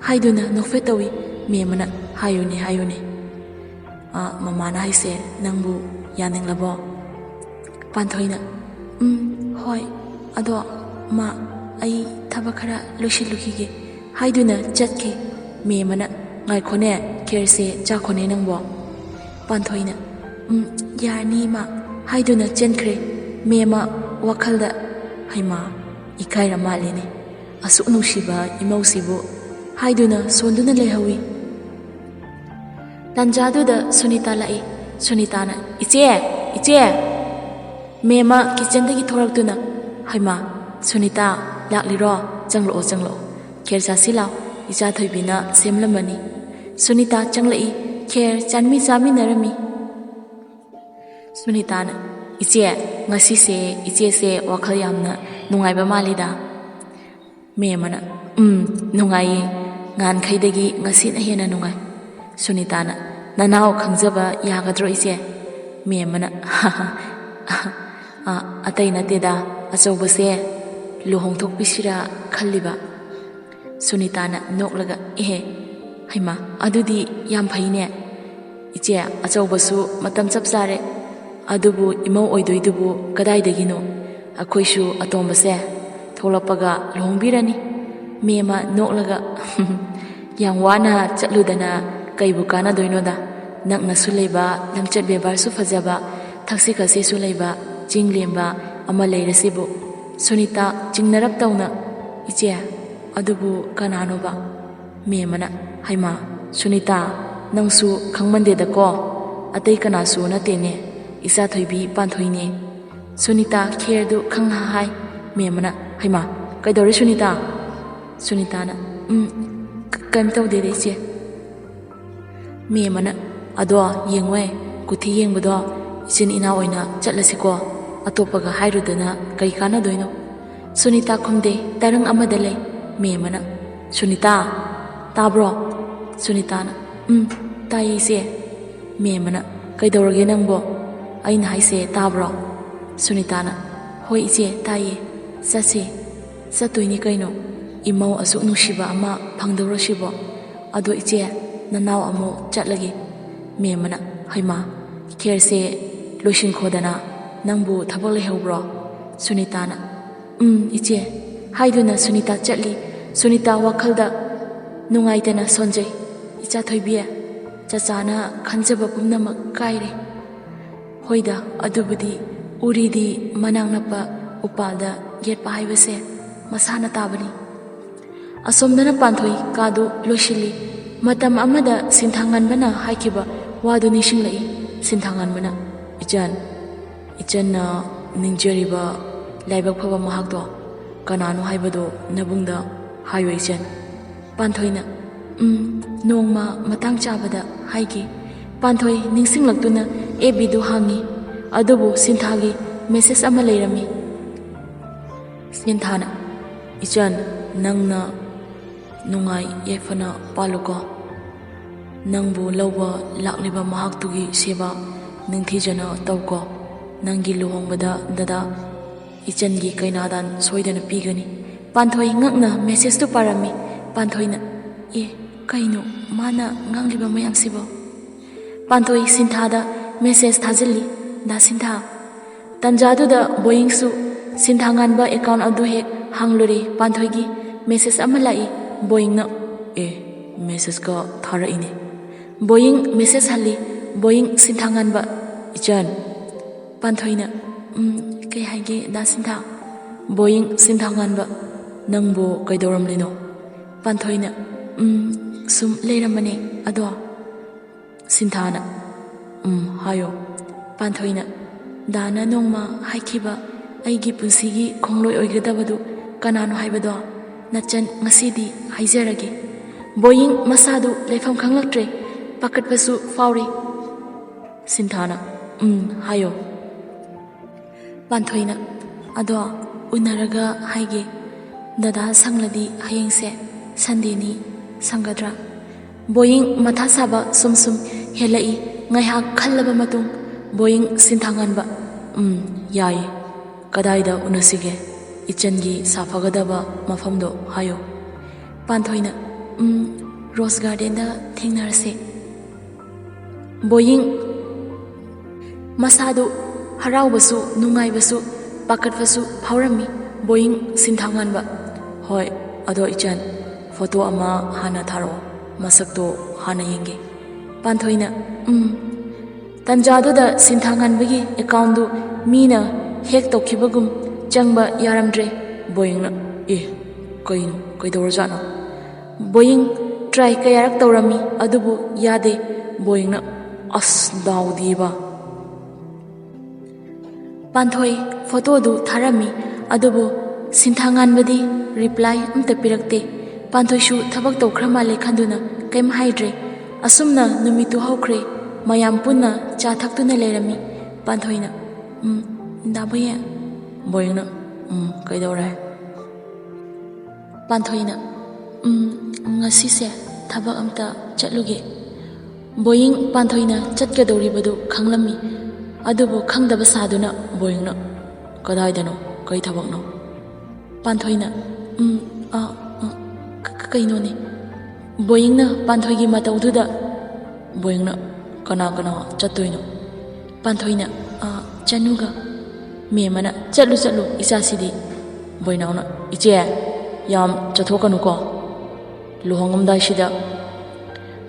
ꯍꯥꯏꯗꯨꯅ ꯅꯣꯛꯐꯦꯠ ꯇꯧꯏ꯫ ꯃꯦꯝꯃꯅ, "ꯍꯥꯏꯌꯨꯅꯦ, ꯍꯥꯏꯌꯨꯅꯦ꯫ ꯑ, ꯃꯃꯥꯅ ꯍꯥꯏꯁꯦ ꯅꯪꯕꯨ ꯌꯥꯅꯤꯡꯂꯕꯣ?" ꯄꯥꯟꯊꯣꯏꯅ, "ꯎꯝ, ꯍꯣꯏ꯫ ꯑꯗꯣ, ꯃꯥ, ꯑꯩ ꯊꯕꯛ ꯈꯔ ꯂꯣꯏꯁꯤꯜꯂꯨꯈꯤꯒꯦ" ꯍꯥꯏꯗꯨꯅ ꯆꯠꯈꯤ꯫ ꯃꯦꯝꯃꯅ, "ꯉꯥꯏꯈꯣꯅꯦ, ꯈꯦꯔꯁꯦ ꯆꯥꯈꯣꯅꯦ ꯅꯪꯕꯣ"꯫ ꯄꯥꯟꯊꯣꯏꯅ, "ꯎꯝ, ꯌꯥꯔꯅꯤ, ꯏꯃꯥ" ꯍꯥꯏꯗꯨꯅ ꯆꯦꯟꯈ꯭ꯔꯦ꯫ ꯃꯦꯝꯃ ꯋꯥꯈꯜꯗ, "ꯍꯩꯃꯥ, ꯏꯀꯥꯏꯔ ꯃꯥꯜꯂꯦꯅꯦ, ꯑꯁꯨꯛ ꯅꯨꯡꯁꯤꯕ ꯏꯃꯧꯁꯤꯕꯨ" ꯍꯥꯏꯗꯨꯅ ꯁꯣꯟꯗꯨꯅ ꯂꯩꯍꯧꯏ꯫ ꯇꯥꯟꯖꯥꯗꯨꯗ ꯁꯨꯅꯤꯇꯥ ꯂꯥꯛꯏ꯫ ꯁꯨꯅꯤꯇꯥꯅ, "ꯏꯆꯦ! ꯏꯆꯦ!" ꯃꯦꯝꯃ ꯀꯤꯆꯟꯗꯒꯤ ꯊꯣꯔꯛꯇꯨꯅ, "ꯍꯩꯃꯥ, ꯁꯨꯅꯤꯇꯥ, ꯂꯥꯛꯂꯤꯔꯣ? ꯆꯪꯂꯛꯑꯣ, ꯆꯪꯂꯛꯑꯣ꯫ ꯈꯦꯔ ꯆꯥꯁꯤ ꯂꯥꯎ, ꯏꯆꯥ ꯊꯣꯏꯕꯤꯅ ꯁꯦꯝꯂꯝꯕꯅꯤ"꯫ ꯁꯨꯅꯤꯇꯥ ꯆꯪꯂꯛꯏ꯫ ꯈꯦꯔ ꯆꯥꯃꯤ ꯆꯥꯃꯤꯟꯅꯔꯝꯃꯤ꯫ ꯁꯨꯅꯤꯇꯥꯅ, "ꯏꯆꯦ, ꯉꯁꯤꯁꯦ ꯏꯆꯦꯁꯦ ꯋꯥꯈꯜ ꯌꯥꯝꯅ ꯅꯨꯡꯉꯥꯏꯕ ꯃꯥꯜꯂꯤꯗ"꯫ ꯃꯦꯝꯃꯅ, "ꯎꯝ, ꯅꯨꯡꯉꯥꯏꯌꯦ꯫ ꯉꯍꯥꯟꯈꯩꯗꯒꯤ ꯉꯁꯤꯅ ꯍꯦꯟꯅ ꯅꯨꯡꯉꯥꯏ"꯫ ꯁꯨꯅꯤꯇꯥꯅ, "ꯅꯅꯥꯎ ꯈꯪꯖꯕ ꯌꯥꯒꯗ꯭ꯔꯣ, ꯏꯆꯦ?" ꯃꯦꯝꯃꯅ, "ꯑ, ꯑꯇꯩ ꯅꯠꯇꯦꯗ, ꯑꯆꯧꯕꯁꯦ ꯂꯨꯍꯣꯡꯊꯣꯛꯄꯤꯁꯤꯔꯥ ꯈꯜꯂꯤꯕ"꯫ ꯁꯨꯅꯤꯇꯥꯅ ꯅꯣꯛꯂꯒ, "ꯑꯦꯍꯦ, ꯍꯩꯃꯥ, ꯑꯗꯨꯗꯤ ꯌꯥꯝ ꯐꯩꯅꯦ꯫ ꯏꯆꯦ, ꯑꯆꯧꯕꯁꯨ ꯃꯇꯝ ꯆꯞ ꯆꯥꯔꯦ꯫ ꯑꯗꯨꯕꯨ ꯏꯃꯧ ꯑꯣꯏꯗꯣꯏꯗꯨꯕꯨ ꯀꯗꯥꯏꯗꯒꯤꯅꯣ? ꯑꯩꯈꯣꯏꯁꯨ ꯑꯇꯣꯝꯕꯁꯦ ꯊꯣꯛꯂꯛꯄꯒ ꯂꯨꯍꯣꯡꯕꯤꯔꯅꯤ"꯫ ꯃꯦꯝꯃ ꯅꯣꯛꯂꯒ, "ꯌꯥꯝ ꯋꯥꯅ ꯆꯠꯂꯨꯗꯅ ꯀꯩꯕꯨ ꯀꯥꯟꯅꯗꯣꯏꯅꯣꯗ? ꯅꯛꯅꯁꯨ ꯂꯩꯕ, ꯂꯝꯆꯠ ꯕꯦꯕꯥꯔꯁꯨ ꯐꯖꯕ, ꯊꯛꯁꯤ ꯈꯥꯁꯤꯁꯨ ꯂꯩꯕ, ꯆꯤꯡ ꯂꯦꯝꯕ ꯑꯃ ꯂꯩꯔꯁꯤꯕꯨ"꯫ ꯁꯨꯅꯤꯇꯥ ꯆꯤꯡꯅꯔꯞ ꯇꯧꯅ, "ꯏꯆꯦ, ꯑꯗꯨꯕꯨ ꯀꯅꯥꯅꯣꯕ?" ꯃꯦꯝꯃꯅ, "ꯍꯩꯃꯥ, ꯁꯨꯅꯤꯇꯥ, ꯅꯪꯁꯨ ꯈꯪꯃꯟꯗꯦꯗꯀꯣ꯫ ꯑꯇꯩ ꯀꯅꯥꯁꯨ ꯅꯠꯇꯦꯅꯦ, ꯏꯆꯥ ꯊꯣꯏꯕꯤ ꯄꯥꯟꯊꯣꯏꯅꯦ"꯫ ꯁꯨꯅꯤꯇꯥ ꯈꯦꯔꯗꯨ ꯈꯪꯍꯥ ꯍꯥꯏ꯫ ꯃꯦꯝꯃꯅ, "ꯍꯩꯃꯥ, ꯀꯩꯗꯧꯔꯦ ꯁꯨꯅꯤꯇꯥ?" ꯁꯨꯅꯤꯇꯥꯅ, "ꯎꯝ, ꯀ-, ꯀꯩꯝ ꯇꯧꯗꯦꯗ, ꯏꯆꯦ"꯫ ꯃꯦꯝꯃꯅ, "ꯑꯗꯣ ꯌꯦꯡꯉꯣꯏ, ꯀꯨꯊꯤ ꯌꯦꯡꯕꯗꯣ ꯏꯆꯤꯟ ꯏꯅꯥꯎ ꯑꯣꯏꯅ ꯆꯠꯂꯁꯤꯀꯣ, ꯑꯇꯣꯞꯄꯒ ꯍꯥꯏꯔꯨꯗꯅ ꯀꯩ ꯀꯥꯟꯅꯗꯣꯏꯅꯣ?" ꯁꯨꯅꯤꯇꯥ ꯈꯨꯝꯗꯦ, ꯇꯔꯪ ꯑꯃꯗ ꯂꯩ꯫ ꯃꯦꯝꯃꯅ, "ꯁꯨꯅꯤꯇꯥ, ꯇꯥꯕ꯭ꯔꯣ?" ꯁꯨꯅꯤꯇꯥꯅ, "ꯎꯝ, ꯇꯥꯏꯌꯦ ꯏꯆꯦ꯫" ꯃꯦꯝꯃꯅ, "ꯀꯩꯗꯧꯔꯒꯦ ꯅꯪꯕꯣ? ꯑꯩꯅ ꯍꯥꯏꯁꯦ ꯇꯥꯕ꯭ꯔꯣ?" ꯁꯨꯅꯤꯇꯥꯅ, "ꯍꯣꯏ ꯏꯆꯦ, ꯇꯥꯏꯌꯦ꯫ ꯆꯠꯁꯦ꯫ ꯆꯠꯇꯣꯏꯅꯤ ꯀꯩꯅꯣ꯫ ꯏꯃꯧ ꯑꯁꯨꯛ ꯅꯨꯡꯁꯤꯕ ꯑꯃ ꯐꯪꯗꯧꯔꯁꯤꯕꯣ꯫ ꯑꯗꯣ ꯏꯆꯦ, ꯅꯅꯥꯎ ꯑꯃꯨꯛ ꯆꯠꯂꯒꯦ꯫" ꯃꯦꯝꯃꯅ, "ꯍꯩꯃꯥ, ꯈꯦꯔꯁꯦ ꯂꯣꯏꯁꯤꯟꯈꯣꯗꯅ, ꯅꯪꯕꯨ ꯊꯕꯛ ꯂꯩꯍꯧꯕ꯭ꯔꯣ?" ꯁꯨꯅꯤꯇꯥꯅ, "ꯎꯝ, ꯏꯆꯦ꯫" ꯍꯥꯏꯗꯨꯅ ꯁꯨꯅꯤꯇꯥ ꯆꯠꯂꯤ꯫ ꯁꯨꯅꯤꯇꯥ ꯋꯥꯈꯜꯗ ꯅꯨꯡꯉꯥꯏꯇꯅ ꯁꯣꯟꯖꯩ꯫ "ꯏꯆꯥ ꯊꯣꯏꯕꯤ, ꯆꯆꯥꯅ ꯈꯟꯖꯕ ꯄꯨꯝꯅꯃꯛ ꯀꯥꯏꯔꯦ꯫" ꯍꯣꯏꯗ, ꯑꯗꯨꯕꯨꯗꯤ ꯎꯔꯤꯗꯤ ꯃꯅꯥꯛ ꯅꯛꯄ ꯎꯄꯥꯜꯗ ꯌꯦꯠꯄ ꯍꯥꯏꯕꯁꯦ ꯃꯁꯥꯅ ꯇꯥꯕꯅꯤ꯫ ꯑꯁꯣꯝꯗꯅ ꯄꯥꯟꯊꯣꯏ ꯀꯥꯗꯨ ꯂꯣꯏꯁꯤꯜꯂꯤ꯫ ꯃꯇꯝ ꯑꯃꯗ ꯁꯤꯟꯊꯥꯉꯟꯕꯅ ꯍꯥꯏꯈꯤꯕ ꯋꯥꯗꯨ ꯅꯤꯡꯁꯤꯡꯂꯛꯏ꯫ ꯁꯤꯟꯊꯥꯉꯟꯕꯅ, "ꯏꯆꯟ, ꯏꯆꯟꯅ ꯅꯤꯡꯖꯔꯤꯕ ꯂꯥꯏꯕꯛ ꯐꯕ ꯃꯍꯥꯛꯇꯣ ꯀꯅꯥꯅꯣ ꯍꯥꯏꯕꯗꯣ ꯅꯕꯨꯡꯗ ꯍꯥꯏꯌꯣ ꯏꯆꯟ꯫" ꯄꯥꯟꯊꯣꯏꯅ, "ꯎꯝ, ꯅꯣꯡꯃ ꯃꯇꯥꯡ ꯆꯥꯕꯗ ꯍꯥꯏꯒꯦ꯫" ꯄꯥꯟꯊꯣꯏ ꯅꯤꯡꯁꯤꯡꯂꯛꯇꯨꯅ ꯑꯦꯐ ꯕꯤꯗꯨ ꯍꯥꯡꯉꯤ꯫ ꯑꯗꯨꯕꯨ ꯁꯤꯟꯊꯥꯒꯤ ꯃꯦꯁꯦꯖ ꯑꯃ ꯂꯩꯔꯝꯃꯤ꯫ ꯁꯤꯟꯊꯥꯅ, "ꯏꯆꯟ, ꯅꯪꯅ ꯅꯨꯡꯉꯥꯏ ꯌꯥꯏꯐꯅ ꯄꯥꯜꯂꯨꯀꯣ꯫ ꯅꯪꯕꯨ ꯂꯧꯕ ꯂꯥꯛꯂꯤꯕ ꯃꯍꯥꯛꯇꯨꯒꯤ ꯁꯦꯕꯥ ꯅꯤꯡꯊꯤꯖꯅ ꯇꯧꯀꯣ꯫ ꯅꯪꯒꯤ ꯂꯨꯍꯣꯡꯕꯗ ꯗꯗꯥ ꯏꯆꯟꯒꯤ ꯀꯩꯅꯥꯗꯥꯟ ꯁꯣꯏꯗꯅ ꯄꯤꯒꯅꯤ꯫" ꯄꯥꯟꯊꯣꯏ ꯉꯛꯅ ꯃꯦꯁꯦꯖꯇꯨ ꯄꯥꯔꯝꯃꯤ꯫ ꯄꯥꯟꯊꯣꯏꯅ, "ꯑꯦ, ꯀꯩꯅꯣ ꯃꯥꯅ ꯉꯥꯡꯂꯤꯕ ꯃꯌꯥꯝꯁꯤꯕꯣ?" ꯄꯥꯟꯊꯣꯏ ꯁꯤꯟꯊꯥꯗ ꯃꯦꯁꯦꯖ ꯊꯥꯖꯤꯜꯂꯤ, "ꯗꯥ ꯁꯤꯟꯊꯥ꯫" ꯇꯟꯖꯥꯗꯨꯗ ꯕꯣꯌꯤꯡꯁꯨ ꯁꯤꯟꯊꯥꯉꯥꯟꯕ ꯑꯦꯀꯥꯎꯟ ꯑꯗꯨ ꯍꯦꯛ ꯍꯥꯡꯂꯨꯔꯦ꯫ ꯄꯥꯟꯊꯣꯏꯒꯤ ꯃꯦꯁꯦꯖ ꯑꯃ ꯂꯥꯛꯏ꯫ ꯕꯣꯌꯤꯡꯅ, "ꯑꯦ, ꯃꯦꯁꯦꯖꯀ ꯊꯥꯔꯛꯏꯅꯦ꯫" ꯕꯣꯌꯤꯡ ꯃꯦꯁꯦꯖ ꯍꯜꯂꯤ꯫ ꯕꯣꯌꯤꯡ ꯁꯤꯟꯊꯥꯉꯥꯟꯕ, "ꯏꯆꯟ꯫" ꯄꯥꯟꯊꯣꯏꯅ, "ꯎꯝ, ꯀꯩ ꯍꯥꯏꯒꯦ ꯗꯥ ꯁꯤꯟꯊꯥ?" ꯕꯣꯌꯤꯡ ꯁꯤꯟꯊꯥꯉꯥꯟꯕ, "ꯅꯪꯕꯨ ꯀꯩꯗꯧꯔꯝꯂꯤꯅꯣ?" ꯄꯥꯟꯊꯣꯏꯅ, "ꯎꯝ, ꯁꯨꯝ ꯂꯩꯔꯝꯕꯅꯦ ꯑꯗꯣ꯫" ꯁꯤꯟꯊꯥꯅ, "ꯎꯝ, ꯍꯥꯏꯌꯣ꯫" ꯄꯥꯟꯊꯣꯏꯅ, "ꯗꯥꯅ ꯅꯣꯡꯃ ꯍꯥꯏꯈꯤꯕ ꯑꯩꯒꯤ ꯄꯨꯟꯁꯤꯒꯤ ꯈꯣꯡꯂꯣꯏ ꯑꯣꯏꯒꯗꯕꯗꯨ ꯀꯅꯥꯅꯣ ꯍꯥꯏꯕꯗꯣ ꯅꯆꯟ ꯉꯁꯤꯗꯤ ꯍꯥꯏꯖꯔꯒꯦ꯫" ꯕꯣꯌꯤꯡ ꯃꯁꯥꯗꯨ ꯂꯩꯐꯝ ꯈꯪꯂꯛꯇ꯭ꯔꯦ, ꯄꯥꯈꯠꯄꯁꯨ ꯐꯥꯎꯔꯤ꯫ ꯁꯤꯟꯊꯥꯅ, "ꯎꯝ, ꯍꯥꯏꯌꯣ꯫" ꯄꯥꯟꯊꯣꯏꯅ, "ꯑꯗꯣ ꯎꯅꯔꯒ ꯍꯥꯏꯒꯦ꯫ ꯗꯗꯥ ꯁꯪꯂꯗꯤ ꯍꯌꯦꯡꯁꯦ ꯁꯟꯗꯦꯅꯤ, ꯁꯪꯒꯗ꯭ꯔꯥ? ꯕꯣꯌꯤꯡ ꯃꯊꯥ ꯁꯥꯕ ꯁꯨꯝ ꯁꯨꯝ ꯍꯦꯜꯂꯛꯏ꯫ ꯉꯥꯏꯍꯥꯛ ꯈꯜꯂꯕ ꯃꯇꯨꯡ ꯕꯣꯌꯤꯡ ꯁꯤꯟꯊꯥ ꯉꯥꯟꯕ, "ꯎꯝ, ꯌꯥꯏ꯫ ꯀꯗꯥꯏꯗ ꯎꯅꯁꯤꯒꯦ? ꯏꯆꯟꯒꯤ ꯁꯥꯐꯒꯗꯕ ꯃꯐꯝꯗꯣ ꯍꯥꯏꯌꯨ꯫" ꯄꯥꯟꯊꯣꯏꯅ, "ꯎꯝ, ꯔꯣꯁ ꯒꯥꯔꯗꯦꯟꯗ ꯊꯦꯡꯅꯔꯁꯦ꯫" ꯕꯣꯌꯤꯡ ꯃꯁꯥꯗꯨ ꯍꯔꯥꯎꯕꯁꯨ, ꯅꯨꯡꯉꯥꯏꯕꯁꯨ, ꯄꯥꯈꯠꯄꯁꯨ ꯐꯥꯎꯔꯝꯃꯤ꯫ ꯕꯣꯌꯤꯡ ꯁꯤꯟꯊꯥ ꯉꯥꯟꯕ, "ꯍꯣꯏ, ꯑꯗꯣ ꯏꯆꯟ, ꯐꯣꯇꯣ ꯑꯃ ꯍꯥꯟꯅ ꯊꯥꯔꯛꯑꯣ, ꯃꯁꯛꯇꯣ ꯍꯥꯟꯅ ꯌꯦꯡꯒꯦ꯫" ꯄꯥꯟꯊꯣꯏꯅ, "ꯎꯝ꯫" ꯇꯟꯖꯥꯗꯨꯗ ꯁꯤꯟꯊꯥ ꯉꯥꯟꯕꯒꯤ ꯑꯦꯀꯥꯎꯟꯗꯨ ꯃꯤꯅ ꯍꯦꯛ ꯇꯧꯈꯤꯕꯒꯨꯝ ꯆꯪꯕ ꯌꯥꯔꯝꯗ꯭ꯔꯦ꯫ ꯕꯣꯌꯤꯡꯅ, "ꯑꯦ, ꯀꯩꯅꯣ, ꯀꯩꯗꯧꯔꯖꯥꯠꯅꯣ?" ꯕꯣꯌꯤꯡ ꯇ꯭ꯔꯥꯏ ꯀꯌꯥꯔꯛ ꯇꯧꯔꯝꯃꯤ, ꯑꯗꯨꯕꯨ ꯌꯥꯗꯦ꯫ ꯕꯣꯌꯤꯡꯅ, "ꯑꯁ, ꯗꯥꯎꯗꯤꯕ!" ꯄꯥꯟꯊꯣꯏ ꯐꯣꯇꯣꯗꯨ ꯊꯥꯔꯝꯃꯤ, ꯑꯗꯨꯕꯨ ꯁꯤꯟꯊꯥ ꯉꯥꯟꯕꯗꯤ ꯔꯤꯄ꯭ꯂꯥꯏ ꯑꯝꯇ ꯄꯤꯔꯛꯇꯦ꯫ ꯄꯥꯟꯊꯣꯏꯁꯨ ꯊꯕꯛ ꯇꯧꯈ꯭ꯔ ꯃꯥꯜꯂꯦ ꯈꯟꯗꯨꯅ ꯀꯩꯝ ꯍꯥꯏꯗ꯭ꯔꯦ꯫ ꯑꯁꯨꯝꯅ ꯅꯨꯃꯤꯠꯇꯨ ꯍꯧꯈ꯭ꯔꯦ꯫ ꯃꯌꯥꯝ ꯄꯨꯟꯅ ꯆꯥ ꯊꯛꯇꯨꯅ ꯂꯩꯔꯝꯃꯤ꯫ ꯄꯥꯟꯊꯣꯏꯅ, "ꯎꯝ, ꯗꯥ ꯕꯣꯌꯦ?" ꯕꯣꯌꯤꯡꯅ, "ꯎꯝ, ꯀꯩꯗꯧꯔꯦ?" ꯄꯥꯟꯊꯣꯏꯅ, "ꯎꯝ, ꯉꯁꯤꯁꯦ ꯊꯕꯛ ꯑꯝꯇ ꯆꯠꯂꯨꯒꯦ꯫" ꯕꯣꯌꯤꯡ ꯄꯥꯟꯊꯣꯏꯅ ꯆꯠꯀꯗꯧꯔꯤꯕꯗꯨ ꯈꯪꯂꯝꯃꯤ, ꯑꯗꯨꯕꯨ ꯈꯪꯗꯕ ꯁꯥꯗꯨꯅ ꯕꯣꯌꯤꯡꯅ, "ꯀꯗꯥꯏꯗꯅꯣ? ꯀꯩ ꯊꯕꯛꯅꯣ?" ꯄꯥꯟꯊꯣꯏꯅ, "ꯎꯝ, ꯑ, ꯑ, ꯀ-, ꯀ-, ꯀꯩꯅꯣꯅꯦ꯫" ꯕꯣꯌꯤꯡꯅ ꯄꯥꯟꯊꯣꯏꯒꯤ ꯃꯇꯧꯗꯨꯗ ꯕꯣꯌꯤꯡꯅ, "ꯀꯅꯥ ꯀꯅꯥ ꯆꯠꯇꯣꯏꯅꯣ?" ꯄꯥꯟꯊꯣꯏꯅ, "ꯑ, ꯆꯅꯨꯒ꯫" ꯃꯦꯝꯃꯅ, "ꯆꯠꯂꯨ, ꯆꯠꯂꯨ, ꯏꯆꯥꯁꯤꯗꯤ꯫" ꯕꯣꯏꯅꯥꯎꯅ, "ꯏꯆꯦ, ꯌꯥꯝ ꯆꯠꯊꯣꯛꯀꯅꯨꯀꯣ꯫ ꯂꯨꯍꯣꯡꯉꯝꯗꯥꯏꯁꯤꯗ꯫"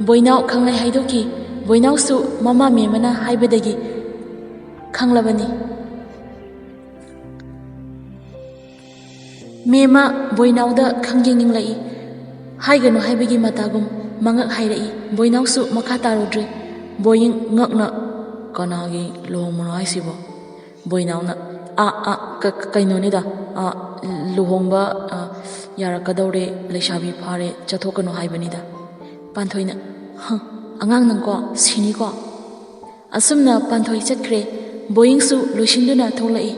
ꯕꯣꯏꯅꯥꯎ ꯈꯪꯂꯩ ꯍꯥꯏꯗꯣꯛꯈꯤ꯫ ꯕꯣꯏꯅꯥꯎꯁꯨ ꯃꯃꯥ ꯃꯦꯝꯃꯅ ꯍꯥꯏꯕꯗꯒꯤ ꯈꯪꯂꯕꯅꯤ꯫ ꯃꯦꯝꯃ ꯕꯣꯏꯅꯥꯎꯗ ꯈꯪꯌꯦꯡ ꯌꯦꯡꯂꯛꯏ꯫ ꯍꯥꯏꯒꯅꯨ ꯍꯥꯏꯕꯒꯤ ꯃꯇꯥꯒꯨꯝ ꯃꯉꯛ ꯍꯥꯏꯔꯛꯏ꯫ ꯕꯣꯏꯅꯥꯎꯁꯨ ꯃꯈꯥ ꯇꯥꯔꯨꯗ꯭ꯔꯦ꯫ ꯕꯣꯌꯤꯡ ꯉꯛꯅ, "ꯀꯅꯥꯒꯤ ꯂꯨꯍꯣꯡꯕꯅꯣ ꯍꯥꯏꯁꯤꯕꯣ?" ꯕꯣꯏꯅꯥꯎꯅ, "ꯑꯥ, ꯑꯥ, ꯀ-, ꯀ-, ꯀꯩꯅꯣꯅꯤꯗ, ꯑꯥ, ꯂꯨꯍꯣꯡꯕ, ꯑꯥ, ꯌꯥꯔꯛꯀꯗꯧꯔꯦ, ꯂꯩꯁꯥꯕꯤ ꯐꯥꯔꯦ, ꯆꯠꯊꯣꯛꯀꯅꯨ ꯍꯥꯏꯕꯅꯤꯗ꯫" ꯄꯥꯟꯊꯣꯏꯅ, "ꯍ, ꯑꯉꯥꯡ ꯅꯪꯀꯣ, ꯁꯤꯅꯤꯀꯣ꯫" ꯑꯁꯨꯝꯅ ꯄꯥꯟꯊꯣꯏ ꯆꯠꯈ꯭ꯔꯦ꯫ ꯕꯣꯌꯤꯡꯁꯨ ꯂꯣꯏꯁꯤꯟꯗꯨꯅ ꯊꯣꯛꯂꯛꯏ꯫